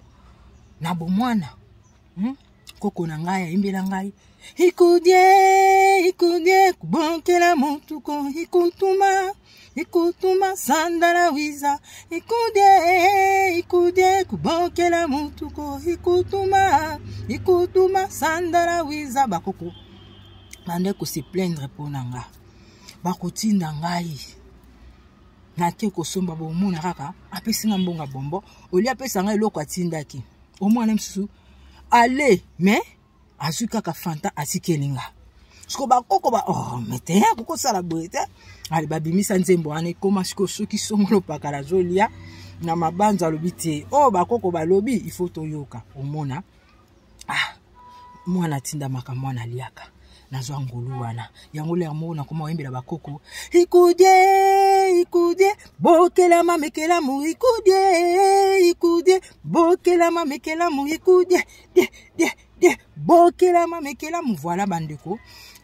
na bomwana, Koko na ngai ayembela ngai ikudie ikudie kubonkela motuko ikutuma ikutuma sandala wiza ikudie ikudie kubonkela motuko ikutuma ikutuma sandala wiza. Bakoko bande kose plaindre mpo na nga, bakotinda ngai nake kosomba, bomona kaka apesi nga mbongo bombo, olie apesa ngai eloko atindaki omwana mosusu ale, mais azwi kaka Fanta atikeli nga. Siko bakoko ba oh mais te kokosala boye te. Ale babimisa nzembo wana ekoma siko soki songolo pakala azolia na mabanzo alobi te oyo oh, bakoko balobi il faut toyoka. Omona ah mwana atindamaka, mwana aliaka, nazwa ngolu wana. Yango lere moko nakoma oyembela bakoko ikudie ikudie bokelama mekelamu ikudie ikudie bokelama mekelamu ikudie die die die bokelama mekelamu. Voilà bandeko,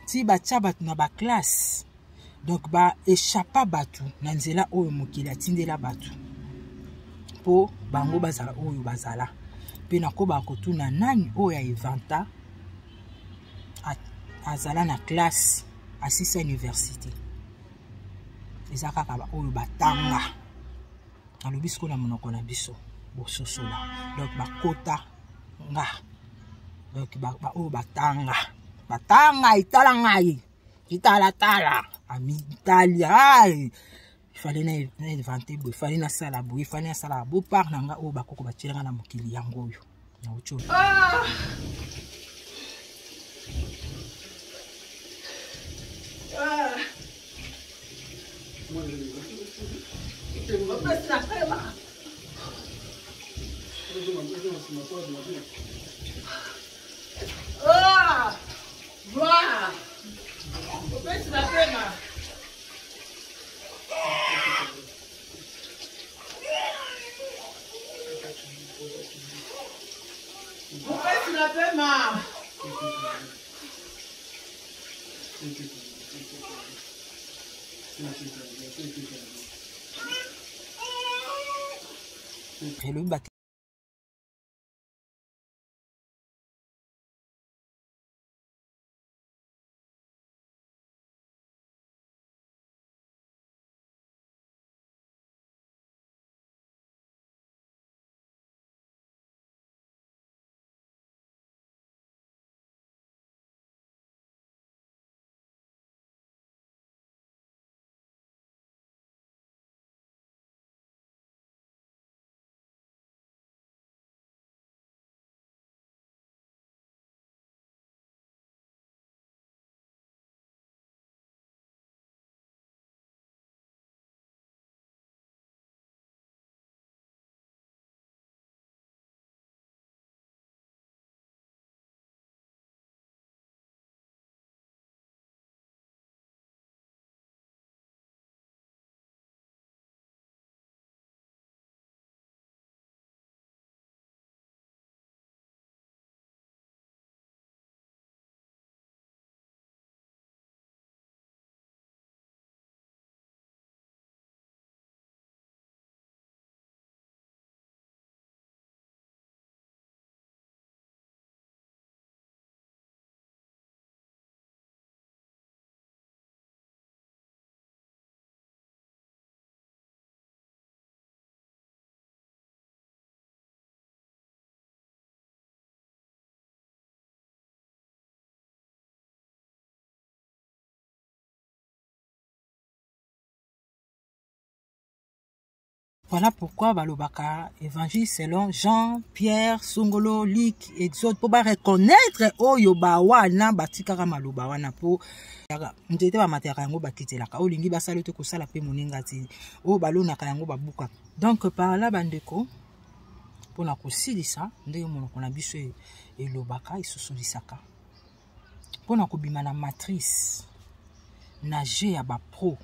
ti batia bato na baklasse, donc baechappa bato na nzela oyo mokili atindela bato mpo bango bazala oyo bazala. Mpe nakoba kotuna nani oyo aevanta azala na classe asisa université, eza kaka oyo batanga. Nalobi sikoyo na monoko na biso bososola, donc bakota nga, donc baoyo batanga batanga etala ngai italatala amitali ai ifale na invente boye, ifale nasala boye, ifale nasala bo part na nga oyo bakoko batielanga na mokili yango oyo nauti. Ah! Ah! Ah! Gloire! Opesi na pema. Opesi na pema. Elobi Voilà pourquoi balobaka évangile selon Jean, Pierre, Songolo, Luc, Exode mpo bareconnaitre oyo bawana batikaka maloba wana mpo nzete bamataka yango bakitelaka oyo olingi basala te kosala mpe moninga te oyo balonaka yango babukaka. Donc par là bandeko, mpona kosilisa ndenge monoko na biso elobaka esosolisaka mpona kobima na matrice na jeu ya bapro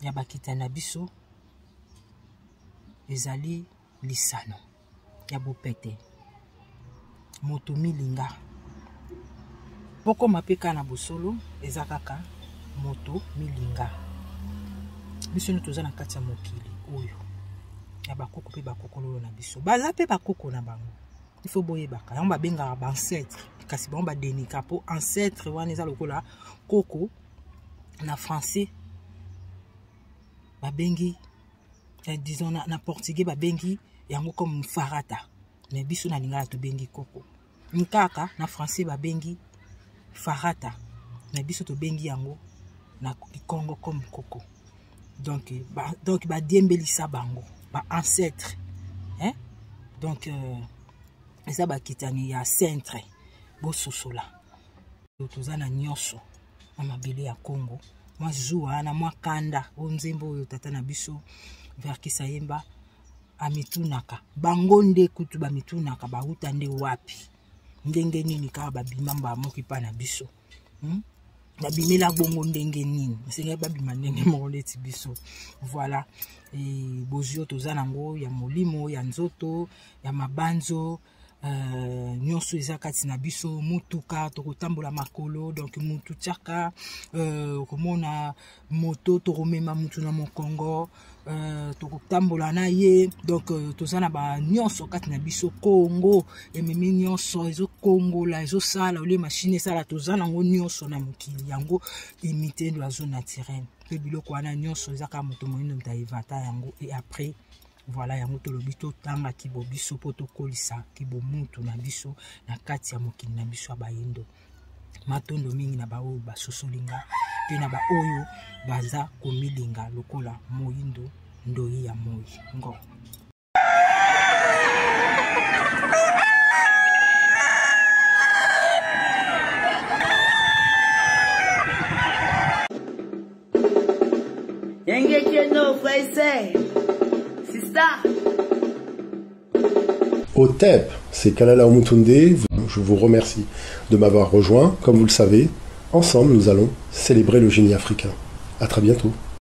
ya bakita na biso ezali lisano ya bopete moto milinga pokoma mpe kaka na bosolo eza kaka moto milinga. Biso nde toza na kati ya mokili oyo ya bakoko mpe bakokololo na biso baza mpe bakoko na bango il faut boyebaka yango babengaka baancetre kasi bango badenika mpo ancetre wana eza lokola koko na français babengi eh, disons na, na portugais babengi yango comme farata mais biso na lingala tobengi koko nkaka na français babengi farata mais biso tobengi yango na kikongo comme koko. Donc ba, donc badiembelisa bango ba ancêtre hein? Donc euh, eza bakitani ya centre bososola toza na nyonso na mabele ya Congo. Mwa zuwa wana mwa kanda oyo nzembo oyo tata na biso Verkis ayemba amitunaka bango nde kutu bamitunaka bauta nde wapi ndenge nini kaka babima mbala moko epa na biso Babimela bongo ndenge nini esengeli babima ndenge moko neti biso. Voilà e, bozwi oyo toza nango ya molimo ya nzoto ya mabanzo nyonso eza kati na biso. Motuka tokotambola makolo donc mutu tiaka okomona moto tokomema mutu na mokongo tokotambola na ye donc toza na banyonso kati na biso. Kongo ememi nyonso ezokongola ezosala olie mashine esala toza nango nyonso na mokili yango imite l'oiseau naturel mpe biloko wana nyonso eza kaka moto moyindo moto aevata yango. Et après voilà yango tolobi totanga kibo biso mpo tokolisa kibomutu na biso na kati ya mokili na biso ya bayindo. Matondo mingi na baoyo basosolinga mpe na baoyo baza komilinga lokola moyindo ndoi ya moi ngo. Otep, c'est Kalala Omutunde. Je vous remercie de m'avoir rejoint. Comme vous le savez, ensemble, nous allons célébrer le génie africain. À très bientôt.